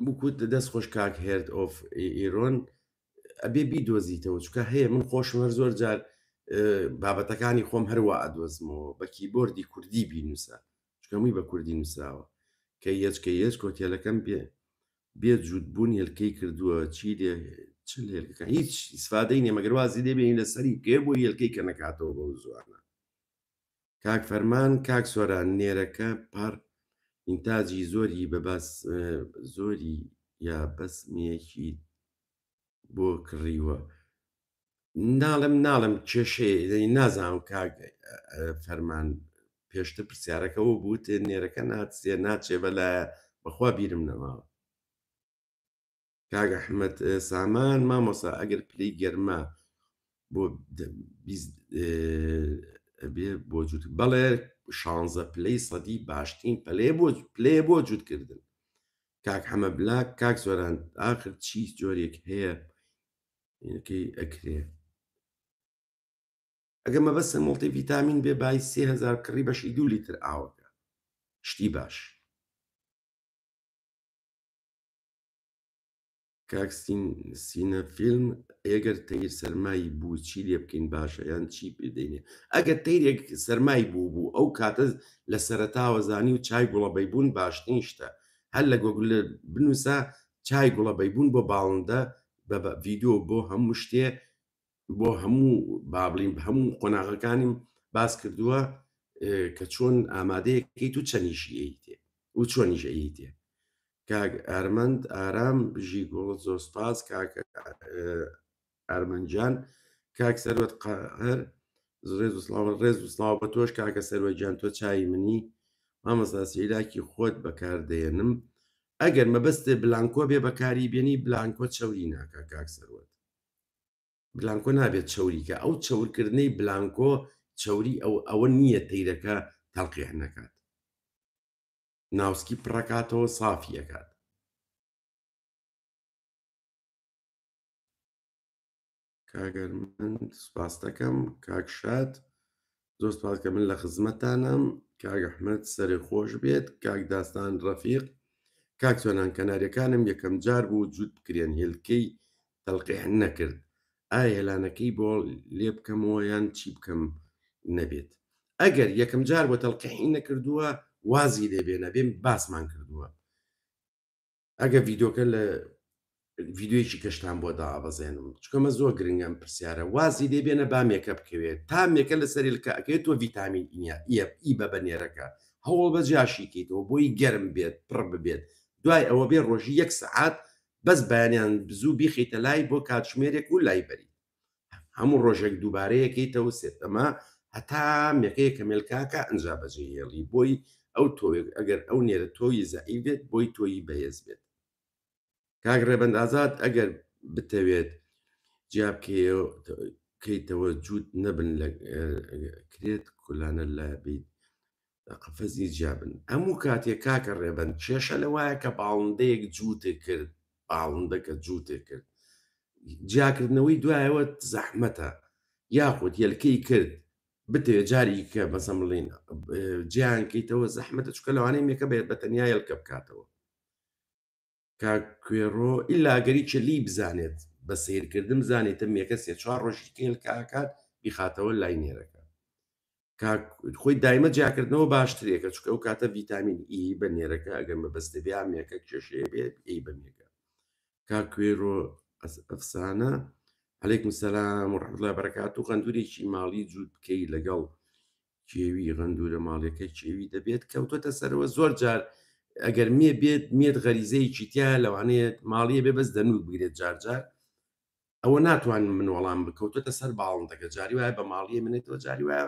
بکوت دەست خۆش کاک هێرد ئۆف ئیرۆن ئەبێ بیدۆزیتەوە چکە هەیە من خۆشم هەر زۆر جار بابەتەکانی خۆم هەروە ئەدۆزمەوە بە کیبۆردی کوردی بینوسە چکەمووی بە کوردی نووسراوە کە یەچ کە یەچ کۆتێلەکەم بێ بێ جووت بوون هێلکەی کردووە چی لێ چ هێلکەکان هیچ ئیسفادەی نیە مەگەر وازی لێ بێنی لەسەری بکەوێ بۆ هێلکەی کە نەکاتەوە بەو زوانە کاک فەرمان کاک سۆران نێرەکە پار ئینتاجی زۆری بە باس زۆری یا بەس مێکی بۆ کڕیوە ناڵێم ناڵێم کێشەیە نازانم کاک فەرمان پێشتر پرسیارەکەەوە بوو تێ نێرەکە ناچێ ناچێ بەلایە بەخوا بیرم نەماوە کاک ئەحمەد سامان مامۆسا ئەگەر پلەی گەرما بۆ ئەبێ بۆ جووت بەڵێ شانزە پلەی سەدی باشترین پلەیە بۆ پلەیە بۆ جووتکردن کاک حەمە بلاک کاک سۆران ئاخر چی جۆرێک هەیە کەی ئەکرێ ئەگە مەبەستە مڵتی ڤیتامین بێ بای 3000 کڕی بەشی دو لیتر ئاوەکە شتی باش. کاک سین سینە فیلم ئێگەر تەیر سەرمای بوو چی لێ بکەین باشە یان چی بدەینێ ئەگەر تەیرێک سەرمای بوو بوو ئەو کاتە لە سەرەتاوە زانی و چای گوڵە بەیبوون باشترین شتە هەر لە گۆگل بنووسە چای گوڵە بەیبوون بۆ باڵندە بە ڤیدیۆ بۆ هەموو شتێ بۆ هەموو با بڵین هەموو قۆناغەکانیم باس کردووە کە چۆن ئامادەیەکەیت و چەنیشی ئەیتێ و چۆنیش ئەیتێ کاک ئارمەند ئارام بژی گوڵ زۆر سپاس کاک ئارمەند گیان کاک سەروەت قەهر ڕێز و سڵاو ڕێز و سڵاو بە تۆش کاکە سەروەت گیان تۆ چای منی مامۆستا سیلاکی خۆت بەکاردێنم ئەگەر مەبەستێ بلانکۆ بێ بەکاری بێنی بلانکۆ چەوری ناکا کاک سەروەت بلانکۆ نابێت چەوریکە ئەو چەورکردنەی بلانکۆ چەوری ئەو ئەوە نییە تەیرەکە تەلقیح نەکات ناوسکی پڕەکاتەوە سافی ئەکات. کاک ئەرمەند سوپاس دەکەم کاک شاد زۆر سپاس کە من لە خزمەتانم کاک ئەحمەد سەرێ خۆش بێت کاک داستان ڕەفیق کاک سۆنان کەناریەکانم یەکەم جار بوو جووت بکرێن هێلکەی تەلقیح نەکرد ئایا هێلانەکەی بۆ لێ بکەمەوە یان چی بکەم نەبێت ئەگەر یەکەم جار بۆ تەلقیحی نەکردووە وازی لێ بێنە بێم باسمان کردووە ئەگە ڤیدۆکە لە ڤیددیویەکی کەشتان بۆ دابەزێنم چکەمە زۆر گرنگەم پرسیارە وازی لێ بێنە با مێکە بکەوێت تا مێکە لە سەریلکە ئەکەوێت تۆ ڤیتامین ئینە ئی بە بەنێرەکە هەوڵ بە جیاشی کەیتەوە بۆی گەرم بێت پڕ ببێت دوای ئەوە بێ ڕۆژی یەک سەعات بەس بەیانیان زوو بیخەیتە لای بۆ کاتژمێرێک و لای بەری هەموو ڕۆژێک دووبارەیەکەیتەوە سێت ئەمە هەتا مێکەیە کە مێلکاکە ئەنجا بەجێ هێڵی بۆی ئەو تۆوێک ئەگەر ئەو نێرە تۆی زەعیف بێت بۆی تۆیی بەهێز بێت کاک ڕێبەند ئازاد ئەگەر بتەوێت جیا بکەیتەوە جووت نەبن لە کرێت کولانە لە بیت قەفەزی جیابن هەموو کاتێ کاکە ڕێبەند کێشە لەوایە کە باڵندەیەک جووتێ کرد باڵندەکە جووتێ کرد جیاکردنەوەی دوایەوە زەحمەتە یاخود یەلکەی کرد بتەوێت جاری کە بەسەم بڵین جیان کەیتەوە زەحمەتە چکە لەوانەیە مێکە بێت بە تەنیا یەلکە بکاتەوە کاک کوێڕۆ ئیلا گەریکە لی بزانێت بە سەیرکردن بزانێتە مێکە سێ چوار ڕۆژی کێلکە ئەکات بیخاتەوە لای نێرەکە کاک خۆی دایمە جیاکردنەوە باشترێکە چونکە ئەو کاتە ڤیتامین ئی بە نێرەکە ئەگەر مەبەستە بێ مێکە کێشەیە بێت ئی بە مێکە کاک کوێرۆ ئەفسانە علیکم سلام و رحمة الله برکاته غەندورێکی ماڵی جووت بکەی لەگەڵ کێوی غەندورە ماڵیەکە کێوی دەبێت کەوتۆتە سەرەوە زۆر جار ئەگەر مێ بێت مێت غەریزەیەکی تیا لەوانەیە ماڵیە بێ بەس دەنوک بگرێت جار جار ئەوە ناتوانم من وەڵام بکەوتۆتە سەر باڵندەکە جاری وایە بە ماڵیە منێتەوە جاری وایە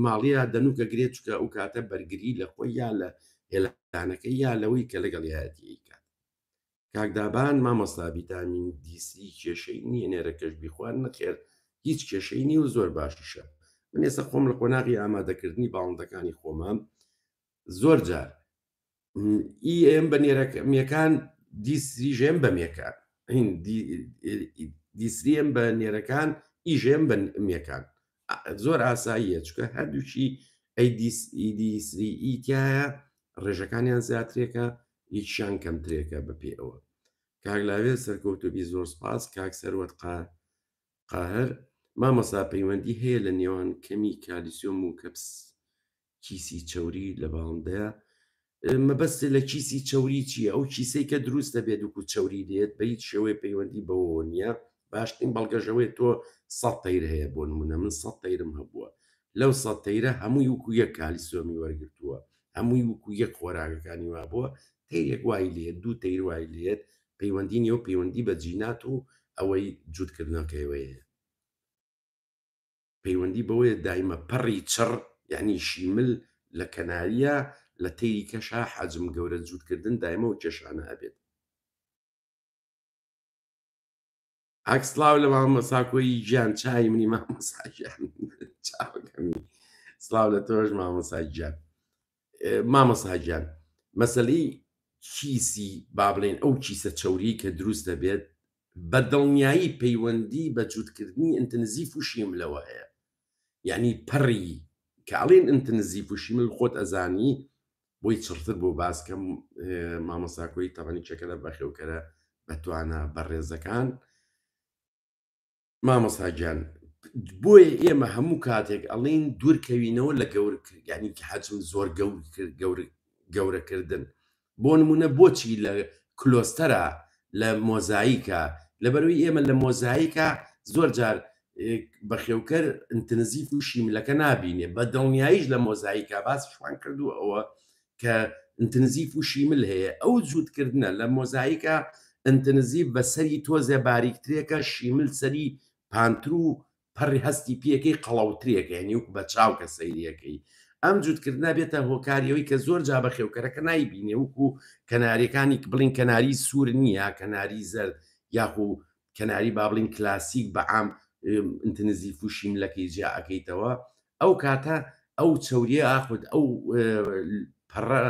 ماڵیە دەنوکە گرێت چکە ئەو کاتە بەرگری لە خۆی یا لە هێلانەکە یا لەوەی کە لەگەڵ یایەتی ئەیکات کاک دابان مامۆستا ڤیتامین دی سری کێشەی نییە نێرەکەش بیخوان نەخێر هیچ کێشەی نییە و زۆر باشیشە من ئێستا خۆم لە قۆناغی ئامادەکردنی باڵندەکانی خۆمام زۆر جار ئی ئێم بە نێرەکەمیەکان دی سری ژێم بە مێکان دی سریێم بە نێرەکان ئی ژێم بە مێکان زۆر ئاساییە چکە هەردووکی ئەی دی سری ئی تایە ڕێژەکانیان زیاترێکە یەکیان کەمترێکە بە پێی ئەوە. کاک لاوێ سەرکەوتوبی زۆر سپاس کاک سەروەت قاهر مامۆستا پەیوەندی هەیە لە نێوان کەمی کالیسیۆم و کەپس کیسی چەوری لە باڵندەیە مەبەست لە کیسی چەوری چییە ئەو کیسەی کە دروست دەبێت وکو چەوری دێت بە هیچ شێوەیە پەیوەندی بەوەوە نییە باشترین بەڵگەشەوەی تۆ سە تەیر هەیە بۆ نمونە من سە تەیرم هەبووە لەو سە تەیرە هەمووی وکو یەک کالیسیۆمی وەرگرتووە هەمووی وەکو یەک خۆراکەکانی وابووە تەیرێک وای لێت دوو تەیر وای لێت پەیوەندی نیە و پەیوەندی بە جینات و ئەوەی جووتکردنەکەیەوەیە پەیوەندی بەوەیە دایمە پەڕی چڕ یعنی شیمل لە کەناریە لە تەیری کەشا حەجم گەورە جووتکردن دایمە و کێشانە ئەبێت. ئاک سڵاو لە مامۆسا کۆیی گیان چای منی مامۆسا گیان چاوەکەمی سڵاو لە تۆش مامۆسا گیان مامۆسا گیان مەسەلەی کیسی با بڵێن ئەو کیسە چەوری کە دروست دەبێت بە دڵنیایی پەیوەندی بە جووتکردنی ئینتنزیف و شیملەوە هەیە یعنی پەڕی کە ئەڵێن ئینتنزیف و شیمل خۆت ئەزانی بۆی چڕتر بۆ باس کەم مامۆستا کۆی تەمەنی چەکەرە بەخێوکەرە. بەتوانا بەڕێزەکان مامۆستا گیان بۆیە ئێمە هەموو کاتێک ئەڵین دوورکەوینەوە لە گەور یعنی حەجم زۆر گەور گەورەکردن بۆ نمونە بۆچی لە کلۆستەرە لە مۆزاییکە لەبەرەوەی ئێمە لە مۆزاییکە زۆر جار بەخێوکەر ئینتنزیف و شیملەکە نابینێ بە دڵنیاییش لە مۆزاییکە باسیشمان کردو ئەوە کە ئینتنزیف و شیمل هەیە ئەو جووتکردنە لە مۆزاییکە ئینتنزیف بە سەری تۆزێ باریکترێکە شیمل سەری پانتر و پەڕی هەستی پێکەی قەڵەوترێکە یعنی وەکو بە چاو کە سەیریەکەی ئەم جووتکردنە بێتە هۆکاری ئەوەی کە زۆر جا بەخێوکەرەکە نایبینێ وەکو کەناریەکانی بڵین کەناری سوور نییە کەناری زەرد یاخو کەناری با بڵین کلاسیک بە عام ئینتنزیف و شیملەکەی جیا ئەکەیتەوە ئەو کاتە ئەو چەوریە ئاخود ئەو پەڕە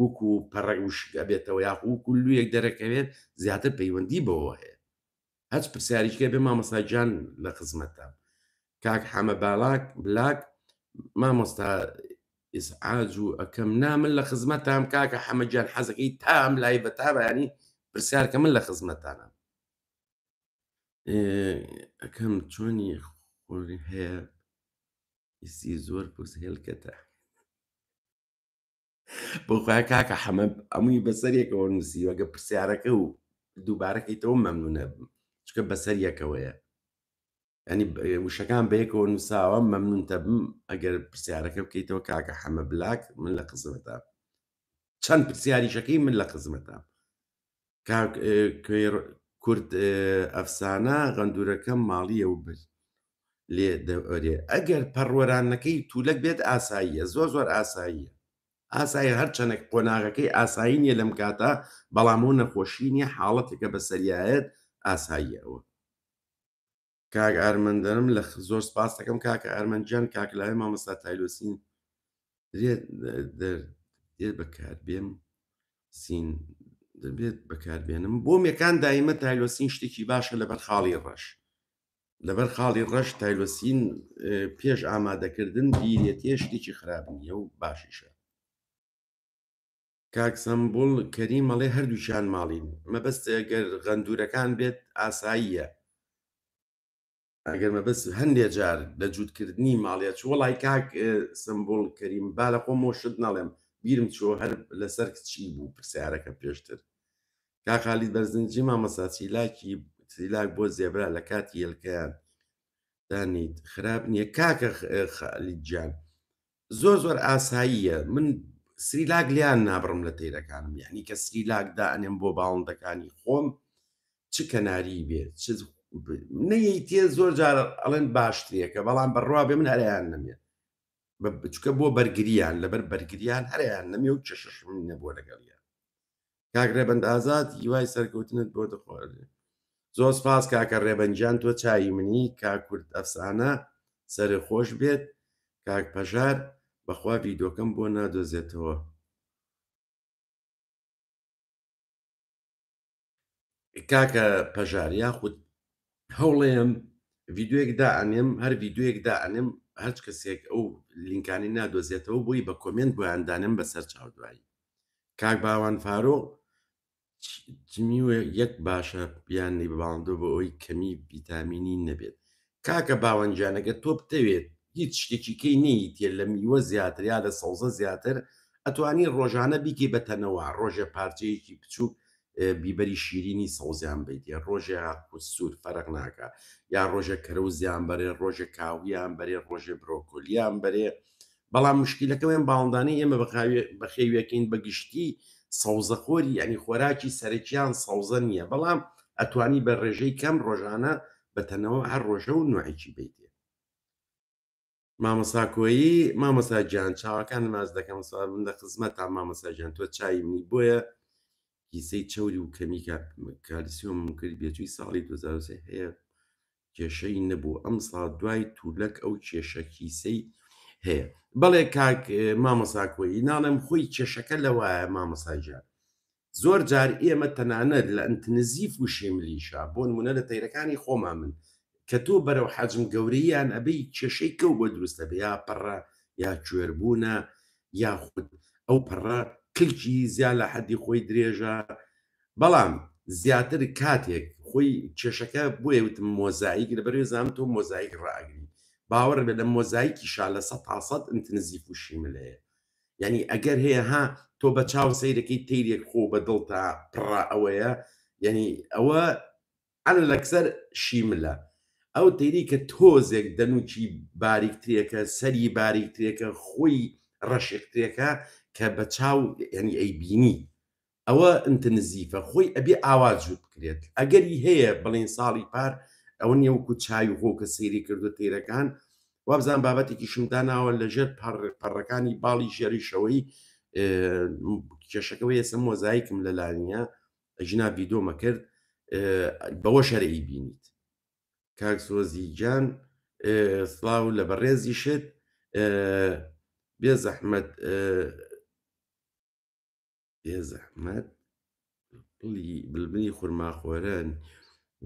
وەکو پەڕە وشک ئەبێتەوە یاخو وەکو لویەک دەرەکەوێت زیاتر پەیوەندی بەوە هەیە هەچ پرسیاریشکە بێ مامۆستا گیان لە خزمەتتام کاک حەمە بالاک بلاک مامۆستا ئیزعاج و ئەکەم نا من لە خزمەتام کاکە حەمە گیان حەزەکەی تام لای بە تا بەیانی پرسیارکە من لە خزمەتانە ئەکەم چۆنی خۆری هەیە ئیسی زۆر پوز هێلکەتە بۆ خۆیان کاکە حەمە ئەمووی بەسەر یەکەوە نووسیوە گە پرسیارەکە و دووبارەکەیتەوە مەمنونە بم چکە بەسەر یەکەوەیە ینی وشەکان بەیەکەوە نووساوە مەمنونتە بم ئەگەر پرسیارەکە بکەیتەوە کاکە حەمە بلاک من لە خزمەتە چەند پرسیاریشەکەی من لە خزمەتە کاک کورد ئەفسانە غەندورەکەم ماڵیە و بر لێ دەورێ ئەگەر پەڕوەرانەکەی تولەک بێت ئاساییە زۆر زۆر ئاساییە ئاسایی هەرچەنێک قۆناغەکەی ئاسایی نییە لەم کاتە بەڵام و نەخۆشی نییە حاڵەتێکە بەسەریایەت ئاساییە ئەوە کاک ئارمەندەرم لە زۆر سپاس دەکەم کاکە ئارمەند گیان کاک لاوێ مامۆستا تایلۆسین دێت بەکاربێم سین دەبێت بەکاربێنم بۆ مێکان دایمە تایلۆسین شتێکی باشە لەبەر خاڵی ڕەش لەبەر خاڵی ڕەش تایلۆسین پێش ئامادەکردن بیرێتێ شتێکی خراپ نییە و باشیشە کاک سەمبوڵ کەریم ئەڵێ هەردووکیان ماڵین مەبەست گەر غەندورەکان بێت ئاساییە ئەگەر مەبەست هەندێ جار لە جووتکردنی ماڵە چ وەڵای کاک سمبول کەریم با لە خۆم شت نەڵێم بیرم چۆ هەر لەسەر چی بوو پرسیارەکە پێشتر کاک خالید بەرزنجی مامۆستا چیلاکی چیلاک بۆ زێبرا لە کاتی هێلکەیان دانیت خراپ نییە کاکە خالید گیان زۆر زۆر ئاساییە من سریلاک لیان نابڕم لە تەیرەکانم یعنی کە سریلاک دائەنێم بۆ باڵندەکانی خۆم چ کەناری بێ چ نەیتێ زۆر جار ئەڵێن باشترێکە بەڵام بەڕوا بێ من هەریان نەمێ چکە بۆ بەرگریان لەبەر بەرگریان هەریان نەمێ و کێشەشم نەبووە لەگەڵیان کاک ڕێبەند ئازاد هیوای سەرکەوتنت بۆ دەخوازێ زۆر سپاس کاکە ڕێبەند گیان تۆ چاوی منی کاک کورد ئەفسانە سەر خۆش بێت کاک پەژار بەخوا ڤیدۆکەم بۆ نادۆزێتەوە. کاکە پەژار یاخود هەوڵێم ڤیدیۆیەک دائەنێم هەر ڤیدیۆیەک دائەنێم هەرچ کەسێک ئەو لینکانی نادۆزێتەوە بۆی بە کۆمێنت بۆیان دانێم بەسەر چاو دوایی کاک باوان فارۆق چمیوە یەک باشە بیانی بەڵام بۆ ئەوەی کەمی ڤیتامینی نەبێت کاکە باوان گیانەگە تۆ بتەوێت هیچ شتێکی کەی نەیتێ لە میوە زیاتر یا لە سەوزە زیاتر ئەتوانی ڕۆژانە بیکەی بە تەنەوە ڕۆژێ پارچەیەکی بچووک بیبەری شیرینی سەوزیان بیتێ ڕۆژێ سوور فەرق ناکە یا ڕۆژێ کەرەوزیان بەرێ ڕۆژێ کاویان بەرێ ڕۆژێ برۆکۆلیان بەرێ بەڵام مشکیلەکە وێن باڵندانەی ئێمە بەخێویەکەین بە گشتی سەوزەخۆری یعنی خۆراکی سەرەکیان سەوزە نییە بەڵام ئەتوانی بە ڕێژەی کەم ڕۆژانە بەتەنەوە هەر ڕۆژە و نوعێکی بیتێ مامۆستا کۆیی مامۆستا گیان چاوەکان ماچ دەکەم سوار من لە خزمەتان مامۆستا گیان تۆ چاوی منی بۆیە کیسەی چەوری و کەمی کالیسیۆمم کرد بێچووی ساڵی 2023 هەیە کێشەی نەبوو ئەم ساڵ دوای تولەک ئەو کێشە کیسەی هەیە بەڵێ کاک مامۆستا کۆیی ناڵێم خۆی کێشەکە لەوایە مامۆستا گیان زۆر جار ئێمە تەنانەت لە ئەنتنزیف و شێملیشا بۆ نمونە لە تەیرەکانی خۆمان من کە تۆ بەرەو حەجم گەورەییان ئەبەی کێشەی کەو بۆ دروست ئەبێ یا پەڕە یا کوێربوونە یاخود ئەو پەڕە کلکی زیا لە حەدی خۆی درێژە بەڵام زیاتر کاتێک خۆی کێشەکە بۆیە وتم مۆزایک لەبەرێ زانم تۆ مۆزایک ڕائەگری باوەڕ بێ لە مۆزایکیشا لە سە تا سەد انتنزیف و شیملەیە یعنی ئەگەر هەیە ها تۆ بە چاو سەیرەکەی تەیرێک خۆ بە دڵتا پڕە ئەوەیە یعنی ئەوە ئەنە لەکسەر شیملە ئەو تەیری کە تۆزێک دەنوکی باریکترێکە سەری باریکترێکە خۆی ڕەشێکترێکە کە بە چاو یعنی ئەیبینی ئەوە انتنزیفە خۆی ئەبێ ئاوا جووت بکرێت ئەگەری هەیە بڵێن ساڵی پار ئەوە نیە وەکو چاوی خۆ کە سەیری کردو تەیرەکان وابزان بابەتێکیشم داناوە لەژێر پەڕەکانی باڵی ژێریشەوەی کێشەکەەوە ئێستا مۆزایکم لەلانیە ئەژنا ڤیدۆمە کرد بەوە شەرعی بینیت کاک سۆزی گیان سڵاو لە بەڕێزیشت بێ زەحمەت بێزەحمەت بڵی بلبلی خورماخۆرن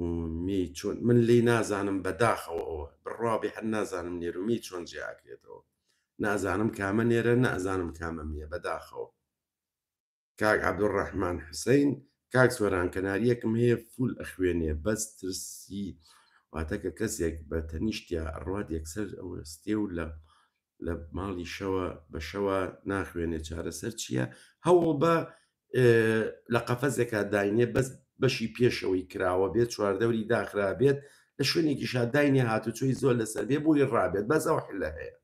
و مێی چۆن من لی نازانم بەداخەوە ئەوە بڕوا بێ هەر نازانم نێرومی چۆن جیاکرێتەوە نازانم کامە نێرە نازانم کامە میە بەداخەوە کاک عەبدولڕەحمان حوسین کاک سۆران کەناریەکم هەیە فول ئەخوێنێ بەس ترسی واتە کە کەسێک بە تەنیشتیا ئەڕوات یەکسەر ئەوەستێ و لە لە ماڵی شەوە بە شەوە ناخوێنێ چارەسەر چییە؟ هەوڵ بە لە قەفەزێکا داینێ بەس بەشی پێشەوەی کراوە بێت چواردەوری داخرا بێت لە شوێنێکیشا داینێ هاتوچۆی زۆر لەسەر بێ بۆی ڕابێت بەس ئەو حلە هەیە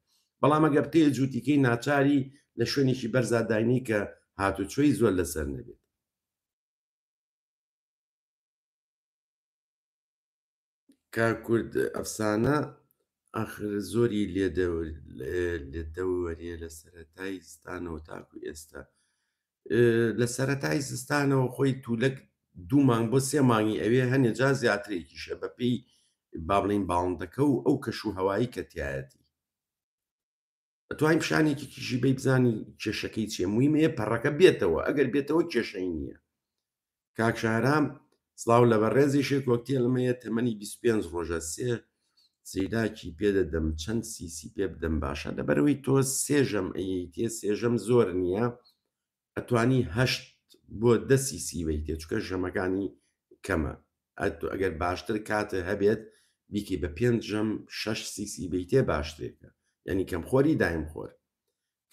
بەڵام ئەگەر بتەیە جووتیکەی ناچاری لە شوێنێکی بەرزا داینی کە هاتوچۆی زۆر لەسەر نەبێت. کاک کورد ئەفسانە ئاخر زۆری لێدەوەرێ لە سەرەتای زستانەوە تاکو ئێستا لە سەرەتای زستانەوە خۆی تولەک دوو مانگ بۆ سێ مانگی ئەوێ هەنێ جا زیاترێکیشە بەپێی با بڵێین باڵندەکە و ئەو کەش و هەوایی کە تایەتی ئەتوانی پیشانێکی کیژی بەی بزانی کێشەکەی چیە مویمەیە پەڕەکە بێتەوە ئەگەر بێتەوە کێشەی نییە کاک شارام سڵاو لە بەڕێزیشێ کۆکتێلم هەیە تەمەنی 25 ڕۆژە سێ سیداکی پێدەدەم چەند سیسی پێ بدەم باشە لەبەرەوەی تۆ سێژەم ئەیتێ سێژەم زۆر نییە ئەتوانی هەشت بۆ دە سیسی بەیتێ چکە ژەمەکانی کەمە ئەگەر باشتر کاتە هەبێت بیکەی بە پێنج ژەم شەش سیسی بیتێ باشترێکە یعنی کەم خۆری دایم خۆر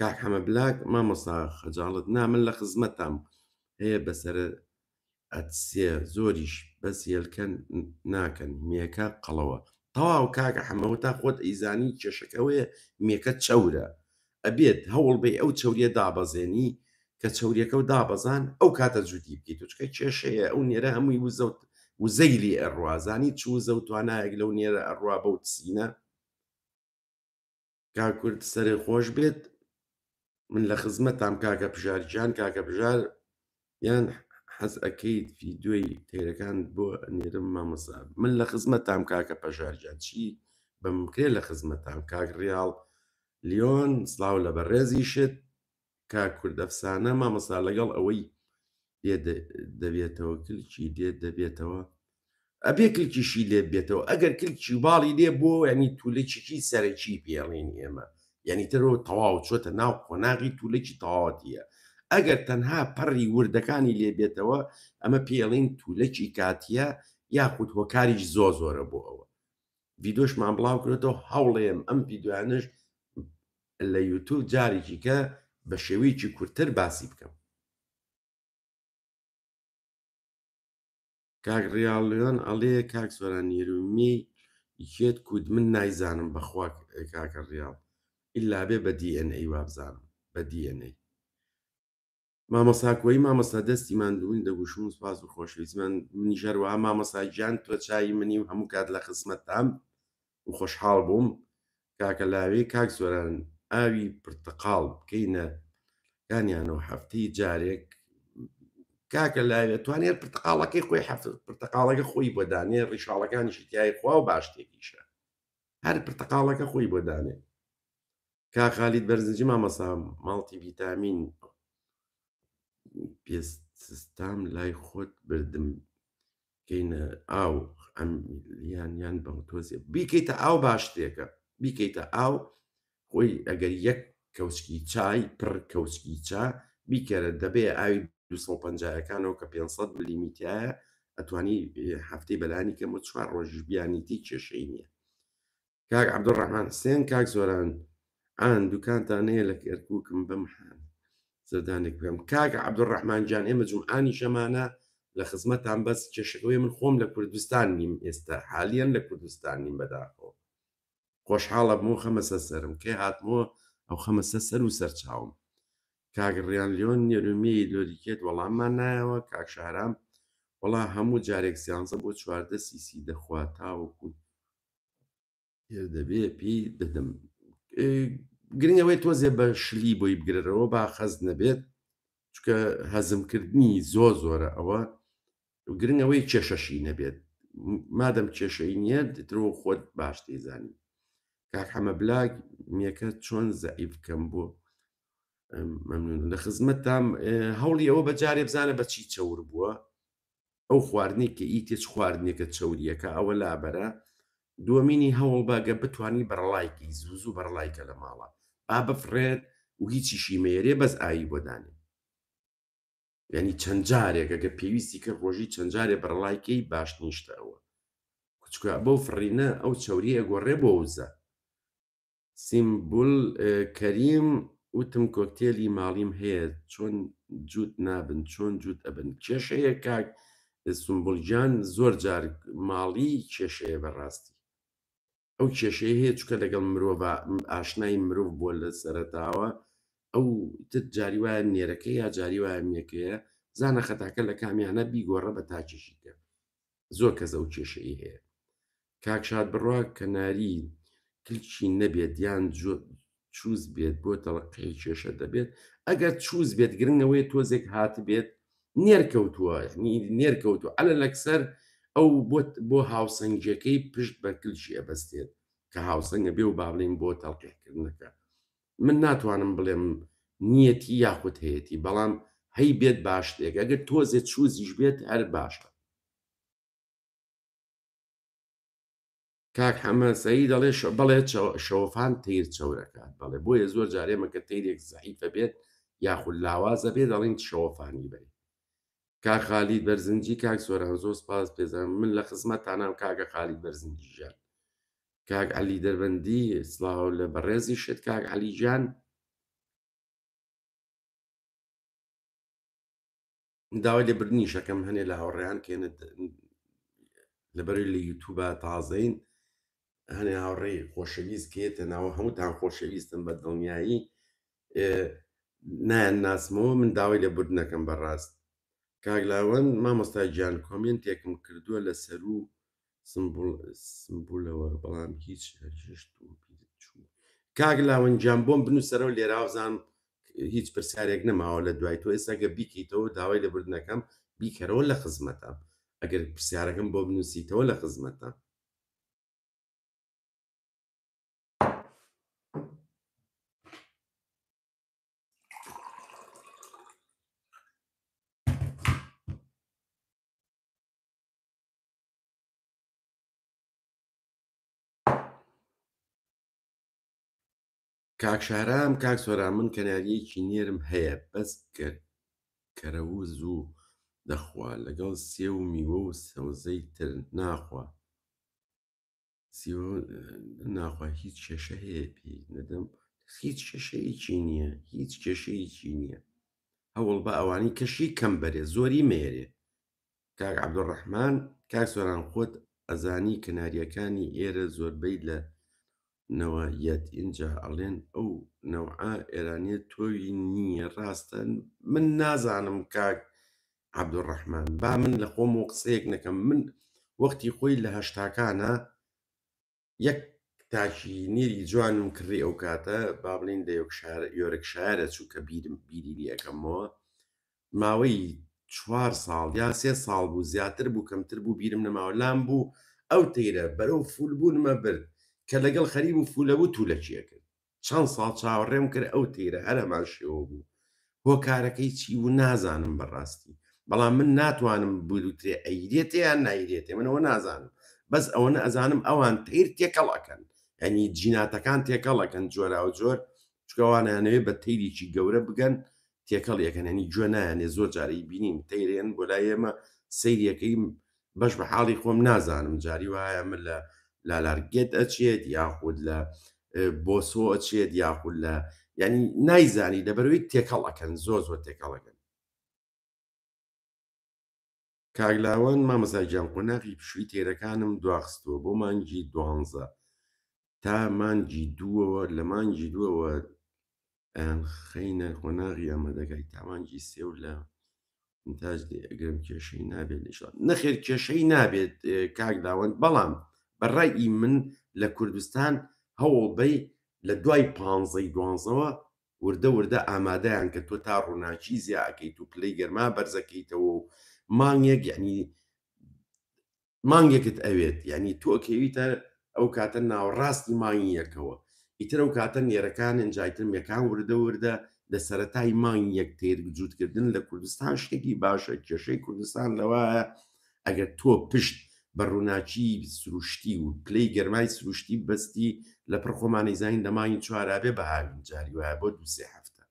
کاک حەمە بلاک مامۆستا خەجاڵت نا من لە خزمەتام هەیە بەسەر ئەتسێ زۆریش بەس هێلکە ناکەن مێکە قەڵەوە تەواو کاکە حەمەوە تا خۆت ئەیزانی کێشەکەوەیە مێکە چەورە ئەبێت هەوڵ بەی ئەو چەوریە دابەزێنی کە چەوریەکەو دابەزان ئەو کاتە جوتی بکەیت و چکە کێشەیە ئەو نێرە هەمووی وزە و وزەی لێ ئەڕوا زانی چ وزە و توانایەک لەو نێرە ئەڕوا بەو تسینە کاک کورد سەرێ خۆش بێت من لە خزمەتام کاکە پژار گیان کاکە پژار یان حەز ئەکەیت ڤیدیۆی تەیرەکان بۆ ئەنێرم مامۆستا من لە خزمەتام کاکە پەژار گیان چی بەم کرێ لە خزمەتام کاک ڕیاڵ لیۆن سڵاو لە بەڕێزیشت کاک کورد ئەفسانە مامۆستا لەگەڵ ئەوەی لێ دەبێتەوە کلکی لێ دەبێتەوە ئەبێ کلکیشی لێ بێتەوە ئەگەر کلکی و باڵی لێ بۆ ینی تولەکیی سەرەکی پێڵین ئێمە یعنی تەرەوە تەواو چۆتە ناو قۆناغی تولەکی تەواوەتیە ئەگەر تەنها پەڕی وردەکانی لێ بێتەوە ئەمە پێڵین تولەکی کاتیە یاخود هۆکاریش زۆ زۆرە بۆ ئەوە ڤیدۆشمان بڵاو کرێتەوە هەوڵێم ئەم ڤیدیۆیانش لە یوتوب جارێکی کە بە شێوەیەکی کورتتر باسی بکەم. کاک ڕیاڵ لیۆن ئەڵێ کاک سۆران نیرومی یەکێت کود من نایزانم بەخوا کاکە ڕیاڵ ئیلا بێ بە دی ئێن ئەی وابزانم بە دی ئێن ئەی مامۆستا کۆیی مامۆستا دەستی ماندوون دەگوشم و سپاس و خۆشەویستمان منیش هەروەها مامۆستا گیان تۆ چاوی منی و هەموو کات لە خزمەتتام و خۆشحاڵ بووم کاکە لاوێ کاک سۆران ئاوی پرتەقاڵ بکەینە کانیانەوە هەفتەی جارێک کاکە لاوێ توانێت پرتەقاڵەکەی خۆی هەفت پرتەقاڵەکە خۆی بۆ دانێ ڕیشاڵەکانیشی تای خوا و باشتێکیشە هەر پرتەقاڵەکە خۆی بۆ دانێ کاک خالید بەرزنجی مامۆستا ماڵتی ڤیتامین پێستام لای خۆت بردم کەینە ئاو یان یان بە تۆزێ بیکەیتە ئاو باشترێکە بیکەیتە ئاو خۆی ئەگەر یەک کەوچکی چای پڕ کەوچکی چا بیکەرە دەبێ ئاوی 250ەکانەوە کە 500 ملیمیتایە. ئەتوانی هەفتەی بەلانی کەم و چوار ڕۆژیش بیانیتی کێشەی نییە. کاک عەبدولڕەحمان حسێن کاک سۆران ئان دوکانتان هەیە لە کەرکوکم بم حان سەردانێک بکەم کاک عەبدولڕەحمان گیان ئێمە جومعانی شەمانە لە خزمەتان بەس کێشەکەوەی من خۆم لە کوردستان نیم ئێستا حالیان لە کوردستان نیم بەداخەوە خۆشحاڵە بمەوە خەمە سەر سەرم کەی هاتمەوە ئەو خەمە سەر سەر و سەر چاوم کاک ڕیان لیۆن نێرومی لۆریکێت وەڵاممان نایەوە کاک شارام وەڵا هەموو جارێک سیانزە بۆ 14 سیسی دەخوا تاوەکو تێر دەبێ پێی دەدەم گرنگ ئەوەی تۆزێ بە شلی بۆی بگرەرەوە با خەست نەبێت چکە هەزمکردنی زۆر زۆرە ئەوە گرنگ ئەوەی کێشەشی نەبێت مادەم کێشەی نییە ترۆ خۆت باش دەیزانی کاک حەمە بلاک مێکە چۆن زەعیف بکەم بۆ مەمنون لە خزمەتتام هەوڵی ئەوە بەجارێ بزانە بەچی چەور بووە ئەو خواردنەی کە ئیتێ چ خواردنێکە چەوریەکە ئەوە لابەرە دووەمینی هەوڵ بە گەر بتوانی بەڕەڵایکەی زوو زوو بەڕەڵایکە لە ماڵە با بفڕێت و هیچیشی مەیەرێ بەس ئاوی بۆ دانێ یعنی چەند جارێک ئەگەر پێویستی کرد ڕۆژی چەند جارێ بەڕەڵایکەی باش نیشتە ئەوە کوچکە بەو فڕینە ئەو چەوریە ئەگۆڕێ بۆ وزە سیمبول کەریم وتم کۆکتێلی ماڵیم هەیە چۆن جووت نابن چۆن جووت ئەبن کێشەیە کاک سمبول گیان زۆر جار ماڵی کێشەیە بەڕاستی ئەو کێشەیە هەیە چکە لەگەڵ مرۆڤ ئاشنای مرۆڤ بووە لە سەرەتاوە ئەو تر جاری وایە نێرەکە یا جاری وایە مێکەیە زانە خەتاکە لە کامیانە بیگۆڕە بە تاکێکی کە زۆر کەس ئەو کێشەی هەیە کاک شاد بڕوا کەناری کلکی نەبێت یان چوز بێت بۆ تەڵقی کێشە دەبێت ئەگەر چوز بێت گرنگەوەی تۆزێک هاتبێت نێرکەوتووە نێرکەوتووە ئەلە لەکسەر ئەو بۆت بۆ هاوسەنگیەکەی پشت بە کلکی ئەبەستێت کە هاوسەنگە بێ و با بڵێین بۆ تەڵقیحکردنەکە من ناتوانم بڵێم نیەتی یاخود هەیەتی بەڵام هەی بێت باشترێک ئەگەر تۆزێ چوزیش بێت هەر باشە. کاک حەمە سەید دەڵێ بەڵێ شەوەفان تەیر چەورەکات بەڵێ بۆیە زۆر جار ئێمە کە تەیرێک زەعیفە بێت یاخود لاوازە بێت دەڵێین شەوەفانی بەرێ کاک خالید بەرزنجی کاک سۆران زۆر سپاس پێزان من لە خزمەتانام کاکە خالید بەرزنجی گیان کاک عەلی دەربەندی سڵاو لە بەڕێزیشت کاک عەلی گیان داوای لێبردنیشەکەم هەنێ لە هاوڕێیان کێنە لەبەرەی لە یوتوبە تازەین هەنێ هاوڕێی خۆشەویست کێتە ناوە هەمووتان خۆشەویستم بە دڵنیایی نایان ناسمەوە من داوای لێبوردنەکەم بەڕاست کاک لاوەند مامۆستا گیان کۆمێنتێکم کردووە لە سەروو سمبولەوە بەڵام هیچ هەرهێشت و بیرت چوو کاک لاوەند گیان بۆم بنووسەرەوە لێراوزان هیچ پرسیارێک نەماوە لە دوای تۆ ئێستا گە بیکەیتەوە داوای لێبوردنەکەم بیکەرەوە لە خزمەتە ئەگەر پرسیارەکەم بۆ بنووسیتەوە لە خزمەتە. کاک شارام کاک سۆران من کەناریەکی نێرم هەیە بەس کەرەوز و دەخوا لەگەڵ سێو و میوە و سەوزەی تر ناخوا سیوە ناخوا هیچ کێشە هەیە پێی نەدەم هیچ کێشەیەکی نییە هیچ کێشەیەکی نییە هەوڵ بە ئەوانی کەشی کەم بەرێ زۆری مێرێ کاک عەبدولڕەحمان کاک سۆران خۆت ئەزانی کەناریەکانی ئێرە زۆربەی لە نەوە یەت ئینجا ئەڵێن ئەو نەوعە ئێرانیە تۆوی نییە ڕاستە من نازانم کاک عەبدولڕەحمان با من لە خۆمەوە قسەیەک نەکەم من وەختی خۆی لە هەشتاکانە یەک تاکی نێری جوانم کڕی ئەو کاتە با بڵین لە یۆرکشایەرە چوو کە بیرم بیری لێ ئەکەمەوە ماوەی چوار ساڵ یا سێ ساڵ بوو زیاتر بوو کەمتر بوو بیرم نەماوە لام بوو ئەو تەیرە بەرەو فول بوونمە برد کە لەگەڵ خەریب و فولە بوو تولەکی ئەکرد چەند ساڵ چاوەڕێم کرد ئەو تەیرە هەر هەمان شێوە بوو هۆکارەکەی چی بوو نازانم بەڕاستی بەڵام من ناتوانم بوترێ ئەیرێتێ یان نایرێتێ من ئەوە نازانم بەس ئەوەنە ئەزانم ئەوان تەیر تێکەڵ ئەکەن یعنی جیناتەکان تێکەڵ ئەکەن جۆراوجۆر چونکە ئەوانیانەوێ بە تەیرێکی گەورە بگەن تێکەڵ یەکەن ینی گوێ نایانێ زۆر جارەی بینین تەیرێن بۆ لای ئێمە سەیریەکەی. بەش بە حاڵی خۆم نازانم جاری وایە من لە لالارگێت ئەچێت یاخود لە بۆسۆ ئەچێت یاخود لە یعنی نایزانی لەبەرەوەی تێکەڵ ئەکەن زۆر زۆر تێکەڵەکەن. کاک لاوەند مامۆستا گیان قۆناغی پشووی تێرەکانم دواخستووە بۆ مانگی دوانزە تا مانگی دووەوە لە مانگی دووەوە ئەیان خەینە قۆناغی ئامادەگای تا مانگی سێ و لە ئینتاج لێ ئەگرم کێشەی نابێت ئیشڵا نەخێر کێشەی نابێت کاک لاوەند بەڵام بە ڕای من لە کوردستان هەوڵ بەی لە دوای پانزەی دوانزەوە وردە وردە ئامادەیان کە تۆ تا ڕووناکی زیا ئەکەیت و پلەی گەرما بەرزەکەیتەوە و مانگێک یعنی مانگێکت ئەوێت یعنی تۆ ئەکەویتە ئەو کاتە ناوەڕاستی مانگی یەکەوە ئیتر ئەو کاتە نێرەکان ئینجایتر مێکان وردە وردە لە سەرەتای مانگی یەک تێر جووتکردن لە کوردستان شتێکی باشە کێشەی کوردستان لەوایە ئەگەر تۆ پشت بە ڕووناکی سروشتی و پلەی گەرمای سروشتی بەستی لە پڕ خۆمانی زانین لە مانگی چوارابێ بە هاوین جاری وایە بۆ دوو سێ هەفتە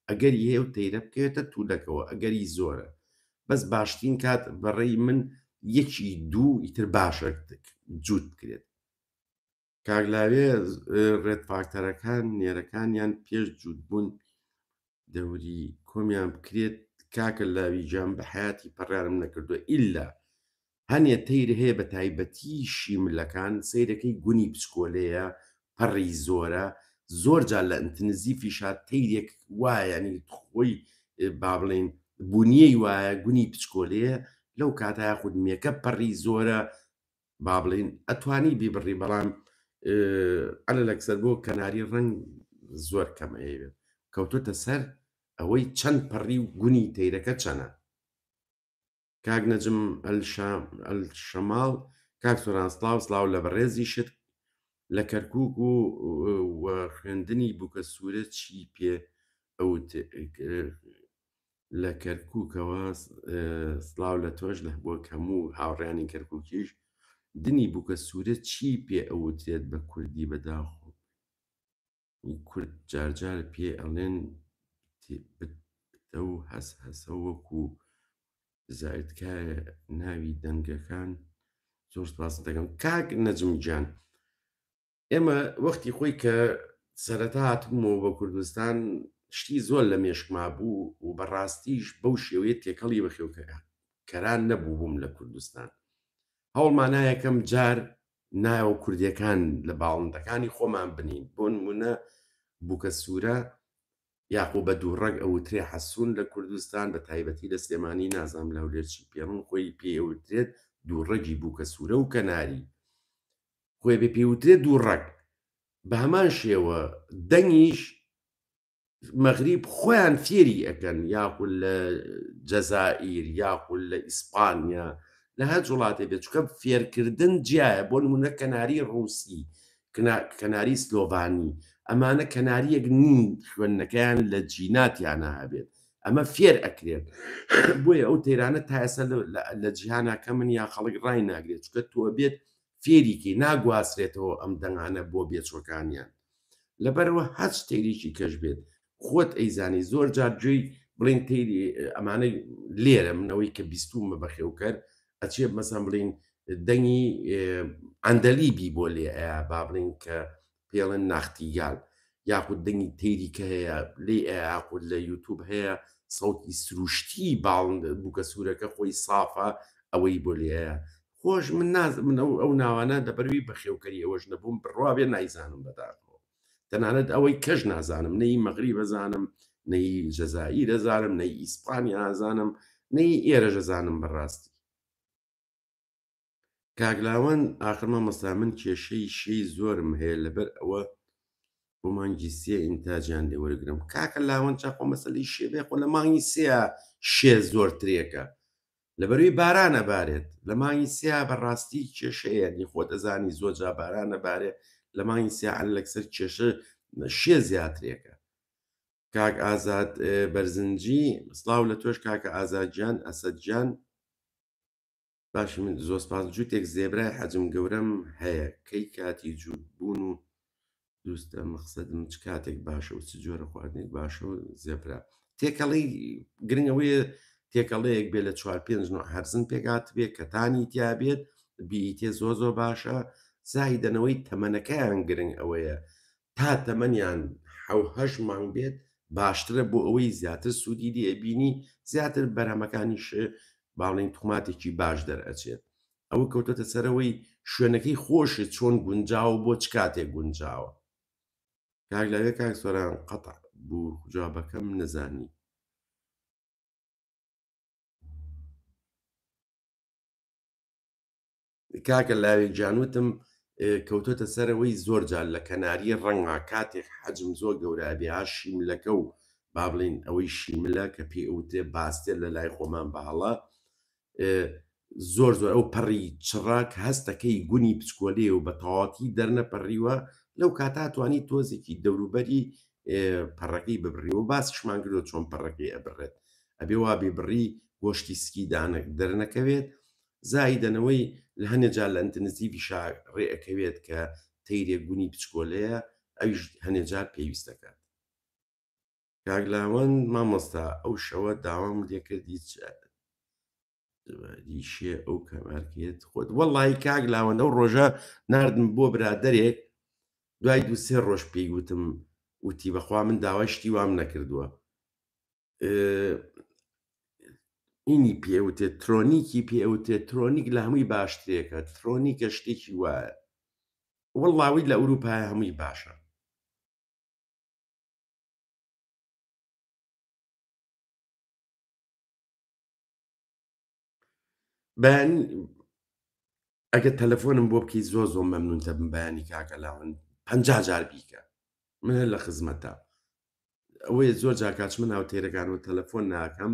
ئەگەری هەیە و تەیرە بکەوێتە تولەکەوە ئەگەری زۆرە بەس باشترین کات بەڕێی من یەکی دوو ئیتر باشە جووت بکرێت. کاک لاوێ ڕێد فاکتەرەکان نێرەکانیان پێش جووت بوون دەوری کۆمیان بکرێت کاکە لاوی گیان بە حیاتی پەڕیانم نەکردووە ئیلا هەنێ تەیر هەیە بە تایبەتی شیملەکان سەیرەکەی گونی بچکۆلەیە پەڕی زۆرە زۆر جار لە ئینتنزیفیشا تەیرێک وایە ینی خۆی با بڵێین بونیەی وایە گونی بچکۆلەیە لەو کاتە یاخود مێکە پەڕی زۆرە با بڵێین ئەتوانی بیبڕی بەڵام ئەلە لەکسەر بۆ کەناری ڕەنگ زۆر کەم ئەیەوێت کەوتۆتە سەر ئەوەی چەند پەڕی و گونی تەیرەکە چەنە. کاک نەجم الشمال کاک سۆران سڵاو سڵاو لە بەڕێزیشت لە کەرکوک و و خوێندنی بوکە سوورە چی پێ ئەوت لە کەرکوکەوە سڵاو لە تۆش لە بۆ هەموو هاوڕیانی کەرکوکیش دنی بوکە سوورە چی پێ ئەوترێت بە کوردی بەداخۆ کورد جارجار پێ ئەڵێن بتە و هەس هەسە وەکو بزاوی تکایە ناوی دەنگەکان زۆر سپاست دەکەم کاک نەجم گیان ئێمە وەختی خۆی کە سەرەتا هاتبوومەوە بە کوردستان شتی زۆر لە مێشکما بوو و بەڕاستیش بەو شێوەیە تێکەڵی بەخێوکەران نەبوو بووم لە کوردستان هەوڵمانا یەکەم جار ناوە کوردیەکان لە باڵندەکانی خۆمان بنین بۆ نمونە بوکە سوورە یاخۆ بە دووڕەگ ئەوترێ حەسون لە کوردستان بە تایبەتی لە سلێمانی نازانم لە هەولێر چی پێڵن خۆی پێی ئەوترێت دووڕەگی بوکە سوورە و کەناری خۆی بێ پێوترێت دووڕەگ بە هەمان شێوە دەنگیش مەغریب خۆیان فێری ئەکەن یاخود لە جەزائیر یاخود لە ئیسپانیا لە هەر وڵاتێ بێت چکە فێرکردن جیایە بۆ نمونە کەناری ڕووسی کەناری سلۆڤانی ئەمانە کەناریەک نین خوێندنەکەیان لە جیناتیانە هەبێت ئەمە فێر ئەکرێن بۆیە ئەو تەیرانە تا ئێستا لە جیهانا کەمن یا خەڵک ڕای ناگرێت چکە تۆ بێت فێریکەی ناگوازرێتەوە ئەم دەنگانە بۆ بێچوەکانیان لەبەرەوە هەچ تەیرێکی کەش بێت خۆت ئەیزانی زۆر جار گوێی بڵین تەیری ئەمانە لێرە من ئەوەی کە بیستومە بەخێوکەر ئەچێ مەسەن بڵین دەنگی ئەندەلیبی بۆ لێ ئەیا با بڵین کە پێڵێن ناختیگال یاخود دەنگی تەیری کە هەیە لێ ئەیا یاخود لە یوتوب هەیە سەوتی سروشتی باڵند بووکە سوورەکە خۆی سافە ئەوەی بۆ لێ ئەیا خۆش من ناز من ئەو ئەو ناوانە لەبەروی بەخێوکەری ئەوەش نەبووم بڕوا بێ نایزانم بەداخەوە تەنانەت ئەوەی کەش نازانم نەی مەغریب ئەزانم نەی جەزائیر ئەزانم نەی ئیسپانیا ئەزانم نەی ئێرەش ئەزانم بەڕاستی کاک لاوەند ئاخر مامۆستا من کێشەی شێی زۆرم هەیە لەبەر ئەوە بۆ مانگی سێ ئینتاجیان لێ وەرگرم کاکە لاوەند چاخۆ مەسەلەی شێ بێ خۆ لە مانگی سێ شێ زۆرترێکە لەبەروی باران ئەبارێت لە مانگی سێ بەڕاستی کێشەیە نی خۆت ئەزانی زۆر جا باران ئەبارێ لە مانگی سێ لەکسەر کێشە شێ زیاترێکە کاک ئازاد بەرزنجی سڵاو لە تۆش کاکە ئازاد گیان ئەسەد گیان باشی من زۆر سپاس جووتێک زێبرای حەجم گەورەم هەیە کەی کاتی جووت بوون و دروستە مەقسەدم چ کاتێک باشە و چ جۆرە خواردنێک باشە و زێبرا تێکەڵی گرنگ ئەوەیە. تێکەڵەیەک بێ لە چوار پێنج نوع هەرزن پێک هاتبێ کەتانی تیا بێت بیتێ زۆر زۆر باشە زایدەنەوەی تەمەنەکەیان گرنگ ئەوەیە تا تەمەنیان حەو هەشت مانگ بێت باشترە بۆ ئەوەی زیاتر سوودی لێ ئەبینی زیاتر بەرهەمەکانیش با بڵێین توخماتێکی باش دەرئەچێت ئەوە کەوتۆتە سەرەوەی شوێنەکەی خۆشت چۆن گونجاوە بۆ چ کاتێک گونجاوە کاک لاوێ کاک سۆران قەتع بوو جوابەکەم نەزانی. کاکە لاوێ گیان وتم کەوتۆتە سەرەوەی زۆر جار لە کەناری ڕەنگا کاتێک حەجم زۆر گەورە ئەبێ ها شیملەکە و با بڵێین ئەوەی شیملە کە پێی ئەوترێ باستێر لە لای خۆمان بە هەڵە زۆر زۆر ئەو پەڕی چڕە کە هەستەکەی گونی بچکۆلەیە و بە تەواوەتی دەرنەپەڕیوە لەو کاتا توانی تۆزێکی دەوروبەری پەڕەکەی ببڕی و باسیشمان کردوە چۆن پەڕەکەی ئەبڕێت ئەبێ وا بیبڕی گۆشتی سکی دانەک دەرنەکەوێت زایدەنەوەی لە هەنێ جار لە ئەنتنزیڤیشا ڕێ ئەکەوێت کە تەیرێک گونی بچکۆلەیە ئەویش هەنێ جار پێویست دەکات. کاک لاوەند مامۆستا ئەو شەوە داوام لێکردی چ ریشێ ئەو کەمارکەیەت خۆت وەڵی کاک لاوەند ئەو ڕۆژە ناردم بۆ برادەرێک دوای دوو سێ ڕۆژ پێی وتم وتی بەخوا من داوای شتی وام نەکردووە ئینی پێوتێت ترۆنیکی پێوتێت ترۆنیک لە هەمووی باشترێکە ترۆنیکە شتێکی وایە وەڵاوی لە ئەوروپای هەمووی باشە بەیانی ئەگەر تەلەفۆنم بۆ بکەی زۆر زۆر مەمنون دەبم بەیانی کاکە لاون پ جار بیکە من هەر لە خزمەتە ئەوەیە زۆر جار کاچمە ناو تێرەکان و تەلەفۆن ناکەم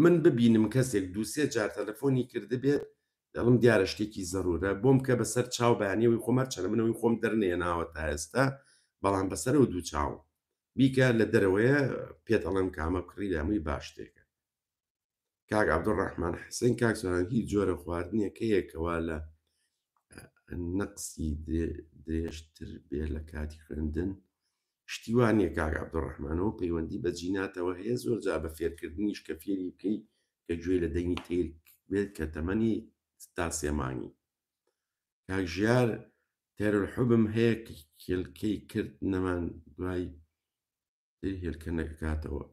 من ببینم کەسێک دووسێ جار تەلەفۆنی کردبێت دەڵم دیارە شتێکی زەرورە بۆم کە بەسەر چاو بەیانیەوەی خۆم هەرچەنە منەوەی خۆم دەرنێناوە تا ئێستا بەڵام بەسەرەوە دوو چاو بیکە لە دەرەوەیە پێت ئەڵێم کامە بکڕی لە هەمووی باشترێکە کاک عەبدولڕەحمان حسێن کاک سۆران هیچ جۆرە خواردنێک هەیە کەوا لە نەقسی درێژتر بێ لە کاتی خوێندن شتی وا نییە کاک عەبدولڕەحمانەوە پەیوەندی بە جیناتەوە هەیە زۆر جا بە فێرکردنیش کە فێری بکەی کە گوێی لە دەنگی تەیر بێت کە تەمەنی تا سێ مانگی کاک ژیار تێرولحوبم هەیە کێلکەی کرد نەمان دوای هێلکە نەکاتەوە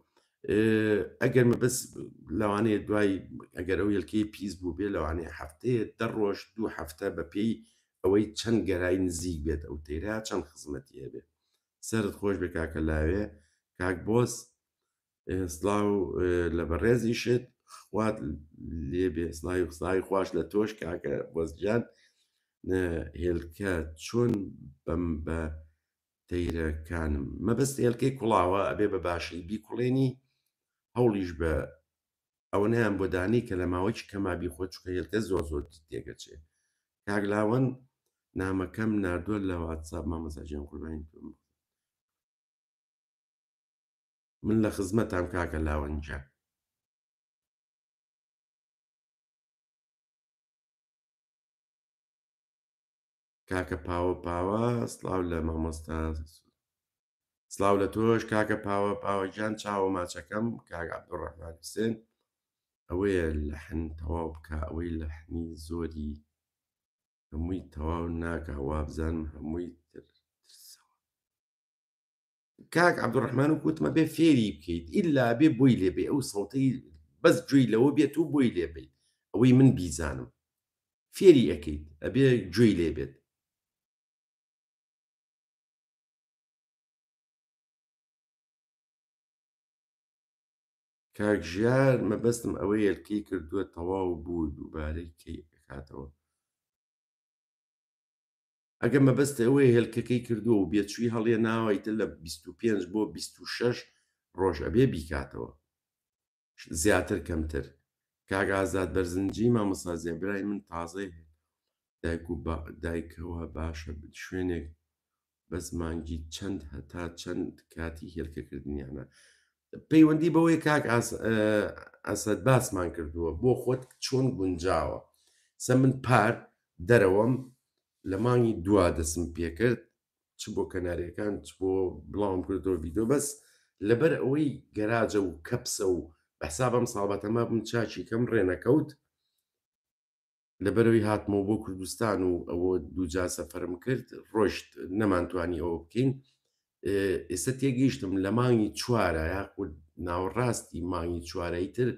ئەگەر مەبەس لەوانەیە دوای ئەگەر ئەو هێلکەی پیس بوو بێ لەوانەیە هەفتەیە دە ڕۆژ دوو هەفتە بە پێی ئەوەی چەند گەرای نزیک بێت ئەو تەیرا چەند خزمەتی هەبێت سەرت خۆش بێ کاکە لاوێ کاک بۆس سڵاو لە بەڕێزیشت خوات لێبێ سڵاوی سڵاوی خواش لە تۆش کاکە بۆزجان هێلکە چۆن بەم بە تەیرەکانم مەبەست هێلکەی کوڵاوە ئەبێ بە باشی بیکوڵێنی هەوڵیش بە ئەوەنەیان بۆ دانی کە لە ماوەیەکی کەما بیخۆ چونکە هێلکە زۆر زۆر تێگەچێ کاک لاوەند نامەکەم ناردووە لە واتساپ مامۆستا گیان قوربانی تۆم من لە خزمەتام کاکە لاوەند گیان. کاکە پاوە پاوە سڵاو لە مامۆستا سڵاو لە تۆش کاکە پاوە پاوە گیان چاوە ماچەکەم کاک عەبدولڕەحمان حوسێن ئەوەیە لەحن تەواو بکە ئەوەی لەحنی زۆری هەمووی تەواو ناکە وابزانم هەمووی ترسەوە کاک عەبدولڕەحمان و کوتمە بێ فێری بکەیت ئیلا بێ بۆی لێ بێ ئەو سەوتەی بەس گوێی لەوە بێت و بۆی لێ بیت ئەوەی من بیزانم فێری ئەکەیت ئەبێ گوێی لێ بێت. کاک ژیار مەبەستم ئەوەیە کەی کردووە تەواو بوو دووبارەی کەی ئەکاتەوە. ئەگەر مەبەست ئەوەیە هێلکەکەی کردووە و بێچووی هەڵێناوە ئیتر لە 25 بۆ 26 ڕۆژ ئەبێ بیکاتەوە زیاتر کەمتر کاک ئازاد بەرزنجی مامۆستا زێبرای من تازەی دایک و دایکەوە باشە شوێنێک بەس مانگی چەند هەتا چەند کاتی هێلکەکردنیانە پەیوەندی بەوەی کاک ئەسەد باسمان کردووە بۆ خۆت چۆن گونجاوە سە من پار دەرەوەم لە مانگی دوا دەسم پێکرد چ بۆ کەناریەکان چ بۆ بڵاوم کردەوە ڤیدۆ بەس لەبەر ئەوەی گەراجە و کەپسە و. بە حساب ئەم ساڵ بەتەما بووم چاکی کەم ڕێنەکەوت لەبەرەوەی هاتمەوە بۆ کوردستان و ئەوە دووجا سەفەرم کرد ڕۆشت نەمانتوانی ئەوە بکەین ئێستا تێگەیشتم لە مانگی چوارە یاخود ناوەڕاستی مانگی چوارەی تر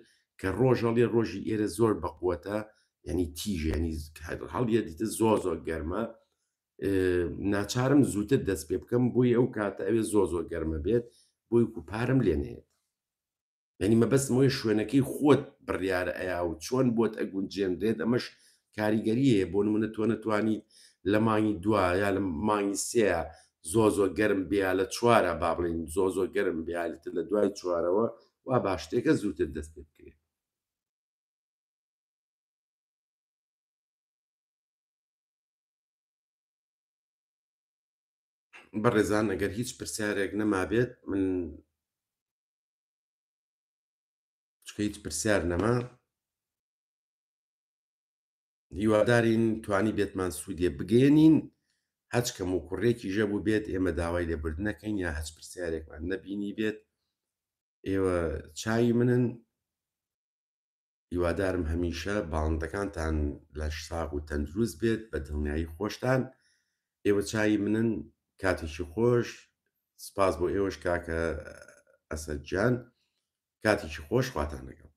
کە ڕۆژ هەڵێ ڕۆژی ئێرە زۆر بەقوەتە ینی تیژ ینی هەڵیە دیتە زۆر زۆر گەرمە ناچارم زووتر دەست پێ بکەم بۆی ئەو کاتە ئەوێ زۆر زۆر گەرمە بێت بۆی کوپارم لێنێت یعنی مەبەستم ئەوەیە شوێنەکەی خۆت بڕیار ئەیا و چۆن بۆت ئەگونجێنرێت ئەمەش کاریگەری هەیە بۆ نمونە تۆ نەتوانیت لە مانگی دوا یا لە مانگی سێ زۆ زۆر گەرم بیا لە چوارە با بڵین زۆ زۆر گەرم بیالیتر لە دوای چوارەوە وا باشتێکە زووتر دەست پێ بکرێت. بەڕێزان ئەگەر هیچ پرسیارێک نەمابێت من چکە هیچ پرسیار نەما هیوادارین توانی بێتمان سوودێ بگەێنین هەچ کەم و کوڕێکی ژە بوو بێت ئێمە داوای لێبوردنەکەین یا هەچ پرسیارێکمان نەبینی بێت ئێوە چاوی منن هیوادارم هەمیشە باڵندەکانتان لەش ساغ و تەندروست بێت بە دڵنیایی خۆشتان ئێوە چاوی منن کاتێکی خۆش سپاس بۆ ئێوەش کاکە ئەسەد گیان کاتێکی خۆش خواتان لەگەڵ.